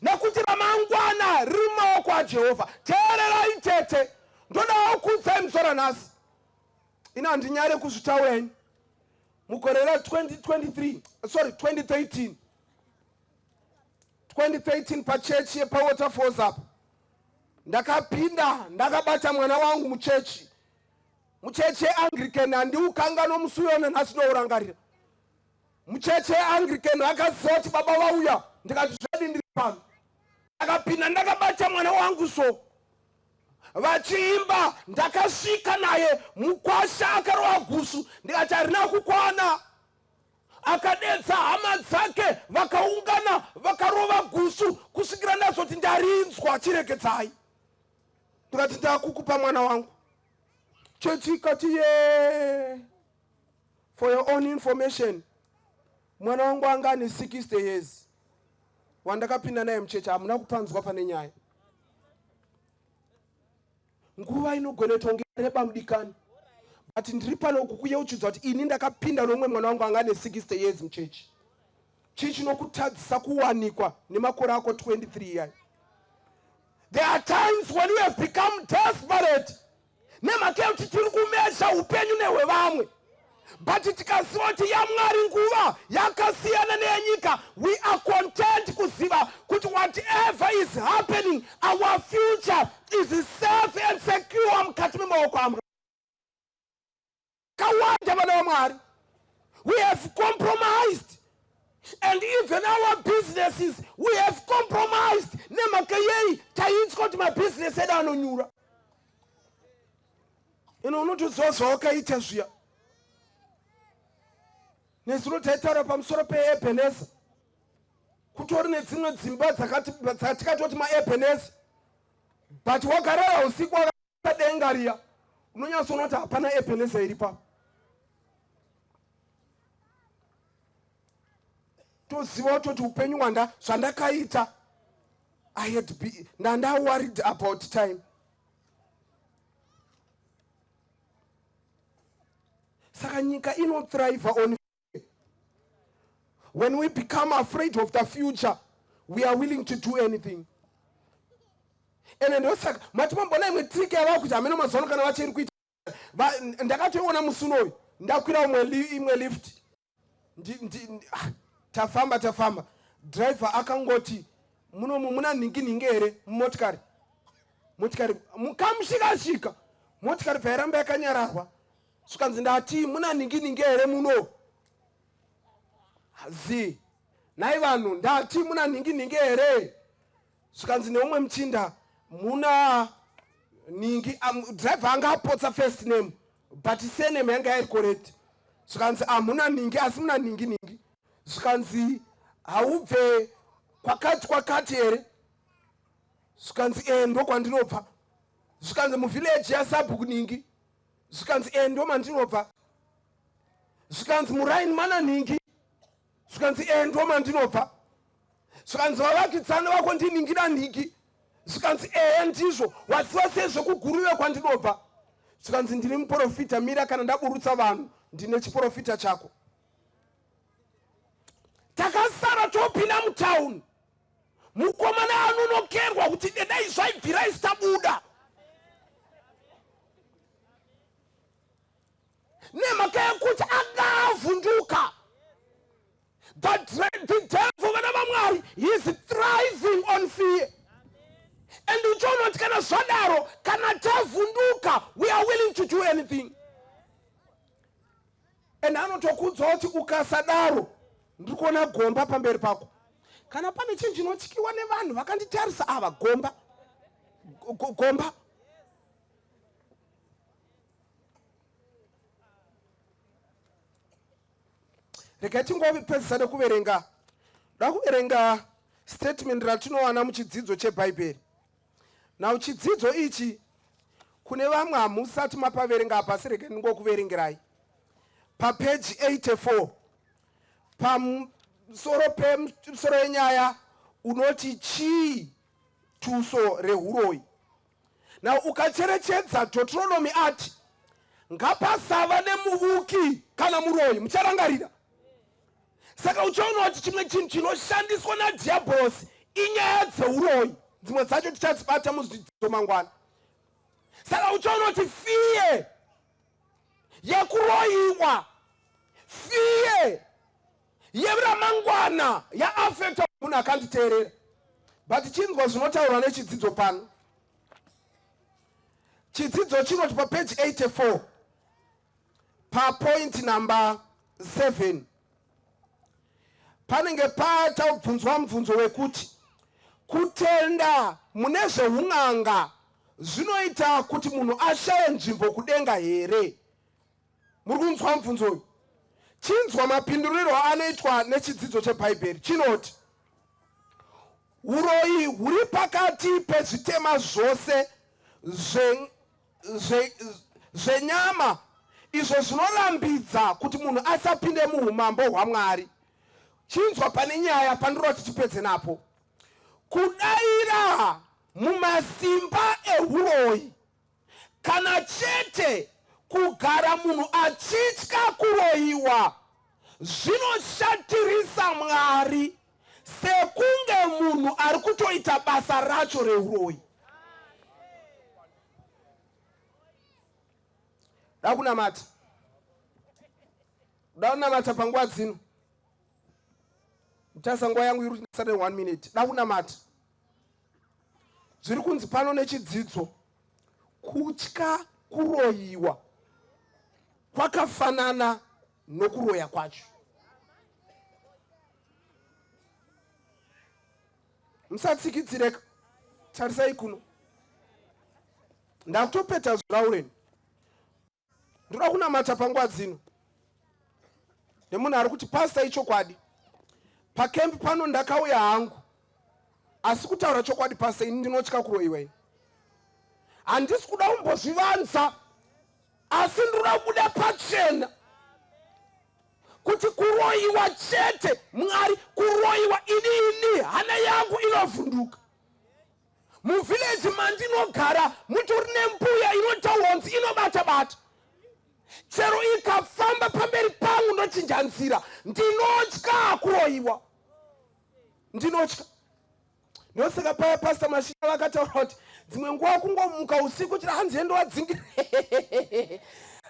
nekuti ramangwana riri mumaoko aJehovha. Teererai tete, ndodawo kuudzai musora nhasi. Ini handinyare kuzvitaura ini. Mugore ra2023, sorry, 2013, 2013, pachechi yepaWaterfalls apo, ndakapinda ndakabata mwana wangu muchechi, muchechi yeAnglican. Handiukanganwa musi uyona, nhasi ndourangarira. Muchechi yeAnglican vakaziva kuti baba vauya. Ndikati zvedi ndiri pano. Ndakapinda ndakabata mwana wangu, so vachiimba. Ndakasvika naye, mukwasha akarova gusu, ndikati harina kukwana. Akadedza hama dzake, vakaungana, vakarova gusu kusvikira ndazoti ndarinzwa, chiregedzai. Ndikati ndakukupa mwana wangu. Chechi ikati ye. For your own information, mwana wangu anga ane 60 years wandakapinda naye muchechi. Hamuna kupanzwa pane nyaya. Nguva inogona tonge reba mudikani, but ndiri pano kukuyeuchidza kuti ini ndakapinda nomumwe mwana wangu anga ane 60 years muchechi. Chii chinokutadzisa kuwanikwa nemakore ako 23 yayo? There are times when we have become desperate nemhaka yekuti tiri kumesha upenyu nehwevamwe. But tikaziva kuti yaMwari nguva yakasiyana neyenyika, we are content kuziva kuti whatever is happening, our future is safe and secure mukati memaoko aMwari. Kawanda vana vaMwari, we have compromised, and even our businesses we have compromised. Nemhaka yei? Tainzwa kuti mabhizinesi edu anonyura. Ino unotoziva zvawakaita zviya. Nezuro taitaura pamusoro peEbeneza. Kutori nedzimwe dzimba dzatikatoti maEbeneza, but wakarara usiku wakadenga riya, unonyatsoona kuti hapana Ebeneza iri pa. Toziva kutoti upenyu hwanda zvandakaita, I had be ndanda worried about time. Saka nyika inothrive on when we become afraid of the future, we are willing to do anything. Ende ndosaka mati mambona imwe trick yava kuti hameno mazuva ano kana vachiri kuita. Ndakatoiona musi unoyu, ndakwira imwe lift, tafamba tafamba, driver akangoti, "Munomu muna nhingi nhingi here mumotikari?" Motikari mukamushikashika, motikari bvairamba yakanyararwa. Svikanzi, "Ndati muna nhingi nhingi here muno?" Zi nhai vanhu, "Ndati muna nhingi nhingi here?" Zvikanzi neumwe muchinda, "Muna nhingi." Driver anga apotsa first name, but surname yanga iri correct. Zvikanzi, "Hamuna nhingi, asi muna nhingi nhingi." Zvikanzi, "Haubve kwakati kwakati here?" Zvikanzi, "E, ndokwandinobva." Zvikanzi, "Muvhileji yasabhuku nhingi?" Zvikanzi, "E, ndo mandinobva." Zvikanzi, "Muraini mana nhingi?" Zvikanzi, "E, ndo mandinobva." Zvikanzi, "Vavakidzani vako ndinhingi nanhingi?" Zvikanzi, "Ehe, ndizvo." "Waziva sei zvekuGuruve kwandinobva?" Zvikanzi, "Ndini muprofita. Mira, kana ndaburutsa vanhu ndine chiprofita chako." Takasara topinda mutauni, mukomana anonokerwa kuti dedai zvaibvira isitabuda, nemhaka yekuti akavhunduka. But the devil, vana vaMwari, he is thriving on fear. And uchiona kuti kana zvadaro, kana tavhunduka, we are willing to do anything. And anotokudza kuti ukasadaro, ndiri kuona gomba pamberi pako. Kana pane chinhu chinotyiwa nevanhu vakanditarisa ava, gomba, gomba. Regai tingopedzisa nekuverenga, da kuverenga statement ratinowana muchidzidzo cheBhaibheri. Now chidzidzo ichi, kune vamwe hamusati mapaverenga apa, asi regai ndingokuverengerai papeji 84, pamusoro pemusoro yenyaya unoti chii, tuso rehuroyi. Now ukacherechedza Deuteronomy ati ngapasava nemuvuki kana muroyi, mucharangarira. Saka uchaona kuti chimwe chinhu chinoshandiswa nadhiabhorosi inyaya dzeuroyi. Dzimwe dzacho tichadzibata muzvidzidzo mangwana. Saka uchaona kuti fear yekuroyiwa, fear yeramangwana yaaffecta munhu akanditeerera. But chinzwa zvinotaurwa nechidzidzo pano. Chidzidzo chinoti papeji 84, papoint number 7, panenge patabvunzwa mubvunzo wekuti kutenda mune zveun'anga zvinoita kuti munhu ashaye nzvimbo kudenga here? Muri kunzwa mubvunzo uyu? Chinzwa mapinduriro anoitwa nechidzidzo cheBhaibheri. Chinoti uroyi huri pakati pezvitema zvose zvenyama izvo zvinorambidza kuti munhu asapinde muumambo hwaMwari. Chinzwa pane nyaya pandinoda kuti tipedze napo. Kudayira mumasimba ehuroyi kana chete kugara munhu achitya kuroyiwa zvinoshatirisa Mwari sekunge munhu ari kutoita basa racho reuroyi. Da kunamata. Da kunamata panguva dzino. Mutasa nguva yangu iri kuti ndisare 1 minute. Da kunamata. Zviri kunzi pano nechidzidzo kutya kuroyiwa kwakafanana nokuroya kwacho. Musatsikitsireka. Tarisai kuno. Ndakutopeta zvaureni. Ndoda kunamata panguva dzino nemunhu ari kuti pasta ichokwadi pakempi pano ndakauya hangu asi kutaura chokwadi pasta ini ndinotya kuroiwa ini handisi kuda kumbozvivanza asi ndinoda kubuda pachena kuti kuroiwa chete mwari kuroiwa ini ini hana yangu inovhunduka Muvillage mandinogara mutori nembuya inotaurwa kunzi inobata bata. Chero ikafamba pamberi pangu ndochinja nzira. Ndinotya kuroyiwa. Ndinotya. Ndosaka paya Pastor Mashina vakataura kuti dzimwe nguva kungomuka usiku chira hanzi endowadzingire.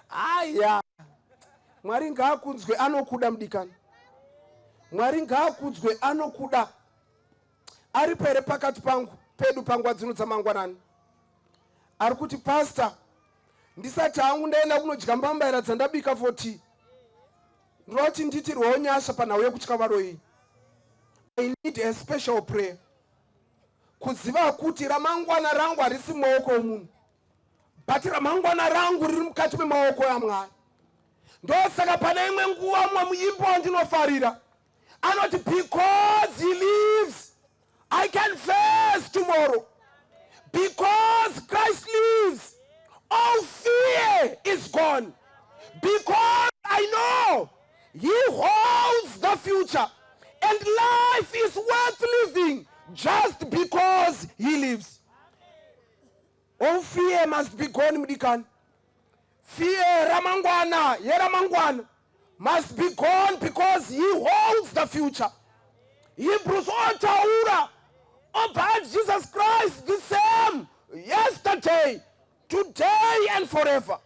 Aya. Mwari ngaakudzwe anokuda mudikani. Mwari ngaakudzwe anokuda. Aripo here pakati pangu pedu panguva dzino dzamangwanani ari kuti pastor ndisati hangu ndaenda kunodya mbambaira dzandabika for tea ndinoda kuti ndiitirwewo nyasha panhau yekutya varoyi. I need a special prayer kuziva kuti ramangwana rangu harisi mumaoko omunhu but ramangwana rangu riri mukati memaoko aMwari. Ndosaka pane imwe nguva mumwe muimbi wandinofarira anoti because he lives I can face tomorrow, because Christ lives all fear is gone, because I know he holds the future and life is worth living just because he lives. All fear must be gone mudikani. Fear ramangwana yeramangwana must be gone because he holds the future. Hebrews otaura obva ati Jesus Christ the same yesterday, today and forever.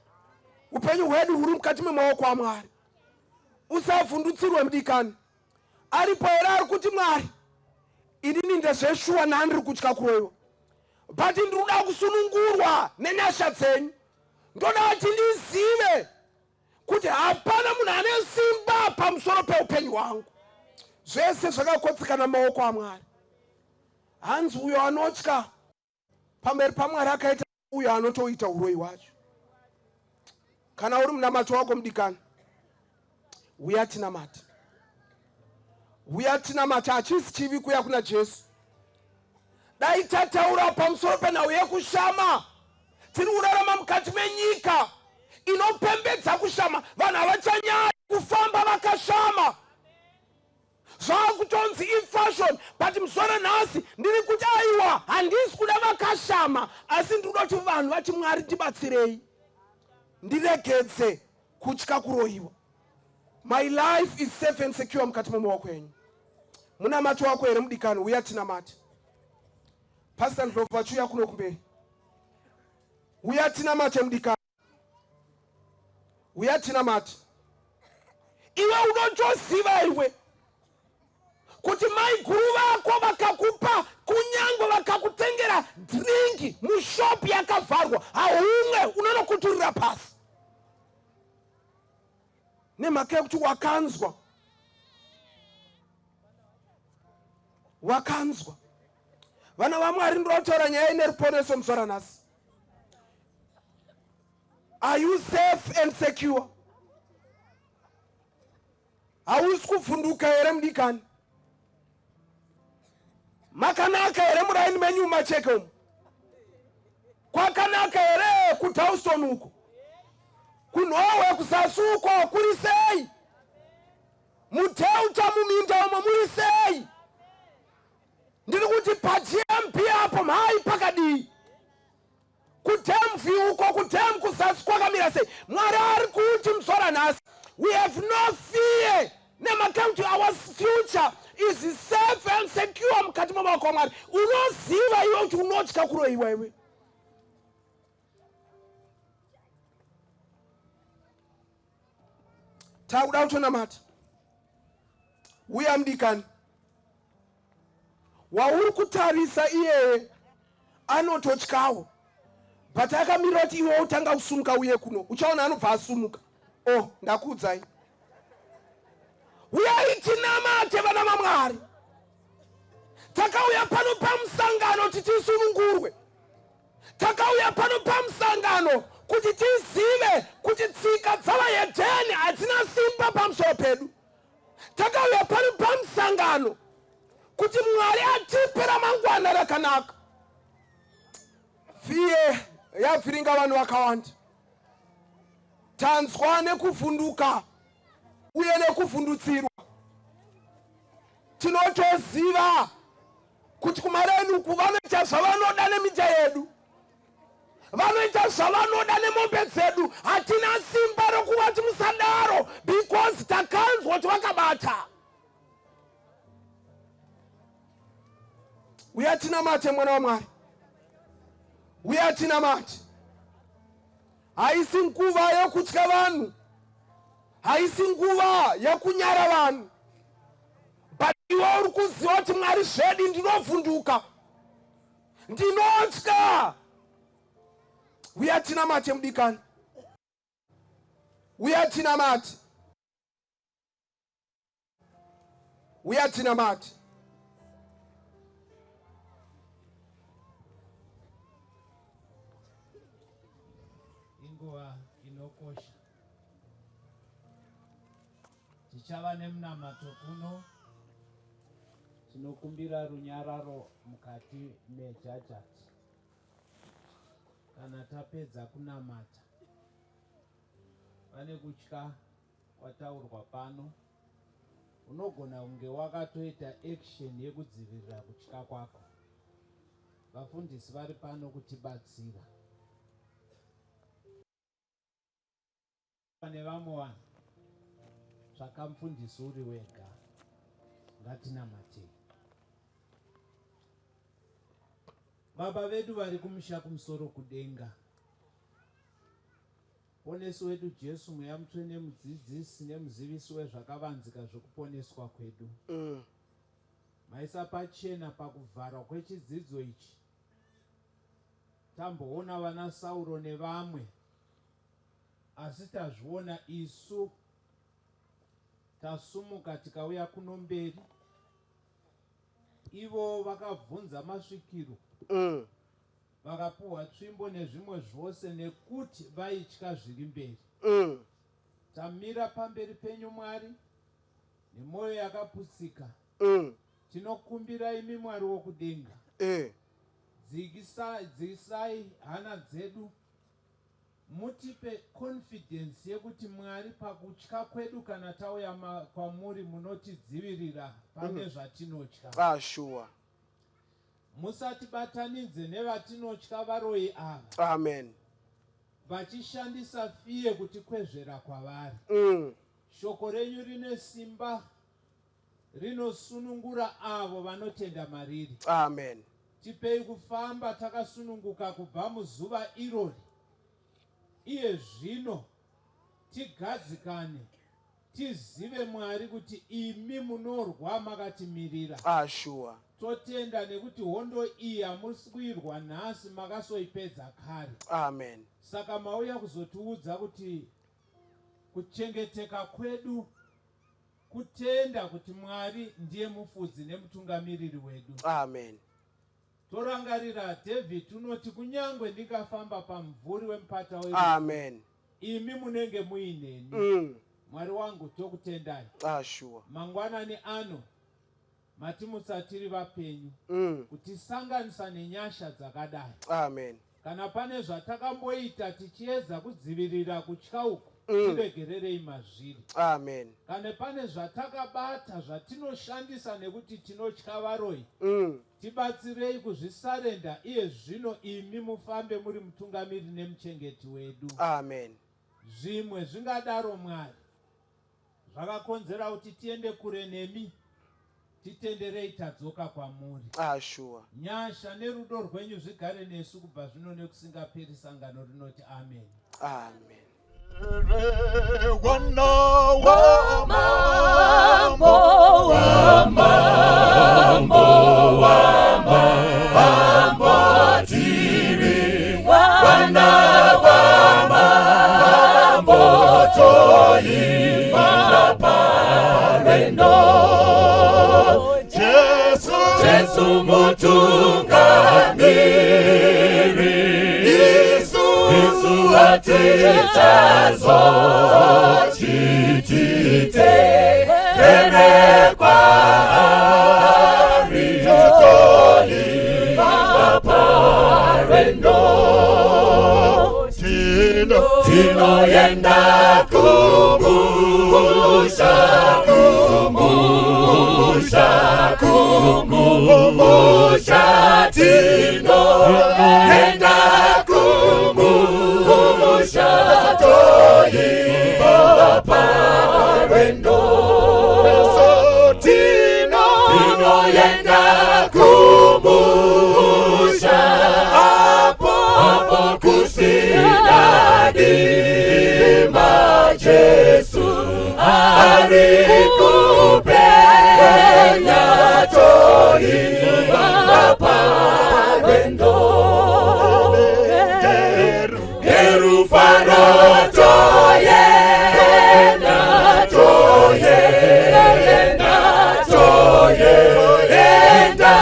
Upenyu hwedu huri mukati memaoko aMwari. Usavhundutsirwe mudikani. Aripo here ari kuti Mwari inini ndezveshuwa nandiri kutya kuroiwa but ndiri kuda kusunungurwa nenyasha dzenyu. Ndoda kuti ndizive kuti hapana munhu ane simba pamusoro peupenyu hwangu. Zvese zvakakotsekana maoko aMwari. Hanzi uyo anotya pamberi paMwari akaita uyo anotoita uroyi hwacho. Kana uri munamato wako mudikani, uya tinamate, uya tinamate. Hachisi chivi kuya kuna Jesu. Dai tataura pamusoro penhau yekushama, tiri kurarama mukati menyika inopembedza kushama. Vanhu havachanyanyi kufamba vakashama, zvakutonzi ifashion. But musoro nhasi ndiri kuti aiwa, handisi kuda vakashama, asi ndiri kuda kuti vanhu vati Mwari ndibatsirei ndiregedze kutya kuroyiwa. My life is safe and secure mukati memaoko enyu. Munamato wako here mudikani? Uya tinamate. Pastor Ndlovu vachiuya kuno kumberi. Uya tinamate mudikani. Uya tinamate. Iwe unotoziva iwe kuti maiguru vako vakakupa kunyangwe vakakutengera drink mushopu yakavharwa, haumwe, unonokuturira pasi nemhaka yekuti wakanzwa. Wakanzwa. Vana vaMwari, ndinotaura nyaya ine ruponeso musora nhasi. Are you safe and secure? Hausi kuvhunduka here mudikani? Makanaka here muraini menyu mumacheke umu? Kwakanaka here kuDawson uko? Kunhowe kuzasi uko kuri sei? MuDelta muminda umo muri sei? Ndiri kuti paGMB apo mhai pakadii? KuDamview uko kudam kuzasi kwakamira sei? Mwari ari kuti musora nhasi, we have no fear nemhaka yekuti our future is safe and secure mukati memaoko aMwari. Unoziva iwe kuti unotya kuroiwa iwe. Takuda kutonamata. Uya mudikani. Wauri kutarisa iyeye anototyawo. But akamirira kuti iwe utanga kusumuka uye kuno. Uchaona anobva asumuka. Oh, ndakuudzai. Uyai tinamate vana vaMwari. Takauya pano pamusangano kuti tisunungurwe. Takauya pano pamusangano kuti tizive kuti tsika dzavahedheni hadzina simba pamusoro pedu. Takauya pano pamusangano kuti Mwari atipe ramangwana rakanaka. Fiye yavhiringa vanhu vakawanda. Tanzwa nekuvhunduka uye nekuvhundutsirwa. Tinotoziva kuti kumareni uku vanoita zvavanoda neminda yedu, vanoita zvavanoda nemombe dzedu. Hatina simba rokuvati musadaro because takanzwa kuti vakabata. Uya tinamate mwana waMwari, uya tinamate. Haisi nguva yekutya vanhu, haisi nguva yekunyara vanhu, but iwe uri kuziva kuti Mwari zvedi ndinovhunduka, ndinotya. Uya tinamate mudikani, uya tinamate. Uya tinamate. Inguva inokosha. Tichava nemunamato kuno. Tinokumbira runyararo mukati mejajati. Kana tapedza kunamata, pane kutya kwataurwa pano unogona kunge wakatoita action yekudzivirira kutya kwako. Vafundisi vari pano kutibatsira. Nevamwe vanhu tsvaka mufundisi uri wega. Ngatinamatei. Baba vedu vari kumusha kumusoro kudenga. Muponesi wedu Jesu, Mweya Mutsvene, mudzidzisi nemuzivisi wezvakavanzika zvekuponeswa kwedu. Maisa pachena pakuvharwa kwechidzidzo ichi. Tamboona vana Sauro nevamwe, asi tazviona isu tasumuka tikauya kuno mberi. Ivo vakabvunza masvikiro. Vakapuhwa tsvimbo nezvimwe zvose nekuti vaitya zviri mberi. Tamira pamberi penyu Mwari nemwoyo yakaputsika. Tinokumbira imi Mwari wokudenga. Dzikisai hana dzedu mutipe confidence yekuti Mwari pakutya kwedu kana tauya kwamuri munotidzivirira pane zvatinotya. Ah, sure. Musatibatanidze nevatinotya varoyi ava. Amen. Vachishandisa fiye kutikwezvera kwavari. Shoko renyu rine simba rinosunungura avo vanotenda mariri. Amen. Tipei kufamba takasununguka kubva muzuva irori. Iye zvino tigadzikane Tizive Mwari kuti imi munorwa makatimirira. Ah sure. Totenda nekuti hondo iyi hamusi kuirwa nhasi makasoipedza kare. Amen. Saka mauya kuzotiudza kuti kuchengeteka kwedu kutenda kuti Mwari ndiye mufudzi nemutungamiriri wedu. Amen. Torangarira David unoti kunyangwe ndingafamba pamumvuri wemupata werufu. Amen. Imi munenge muineni. Mwari wangu tokutendai. Ah, sure. Mangwanani ano matimutsa tiri vapenyu kutisanganisa nenyasha dzakadai. Amen. Kana pane zvatakamboita tichiedza kudzivirira kutya uku tiregererei mazviri. Amen. Kana pane zvatakabata zvatinoshandisa nekuti tinotya varoyi tibatsirei kuzvisarenda iye zvino imi mufambe muri mutungamiri nemuchengeti wedu. Amen. Zvimwe zvingadaro Mwari zvakakonzera kuti tiende kure nemi, titenderei tadzoka kwamuri. Ah, sure. Nyasha nerudo rwenyu zvigare nesu kubva zvino nekusingaperi. Sangano rinoti amen. Amen. Wana wa Mambo wa mambo wa mambo tiri wana wa mambo toimba parwendo. Jesu Jesu mutungamiri, Isu Isu hatichazochitite rere kwaari toimba parwendo. Tino Tinoenda kumusha, kumusha, kumusha, tinoenda kumusha, toimba parwendo. Tino Tinoenda kumusha, apo apo kusina dima, Jesu ari kupenya, toimba parwendo. Ngerufaro toyenda, toyenda, toyenda,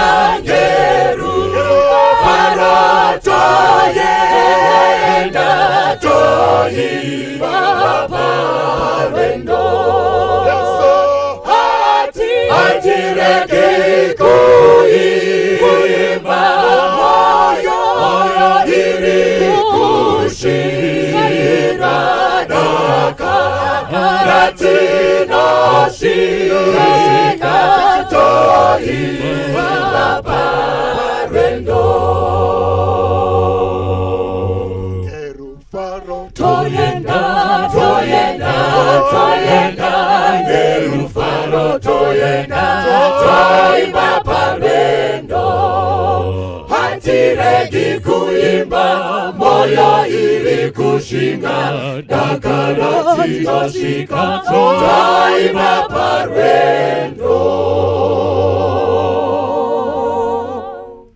ngerufaro toyenda, toimba parwendo. Hatiregi kuimba, moyo iri kushinga, dakara tinosvika, toimba parwendo. Ngerufaro Toyenda, toyenda, toyenda, ngerufaro toyenda, toimba parwendo. Hatiregi kuimba, moyo iri kushinga, dakara tinosvika, toimba parwendo.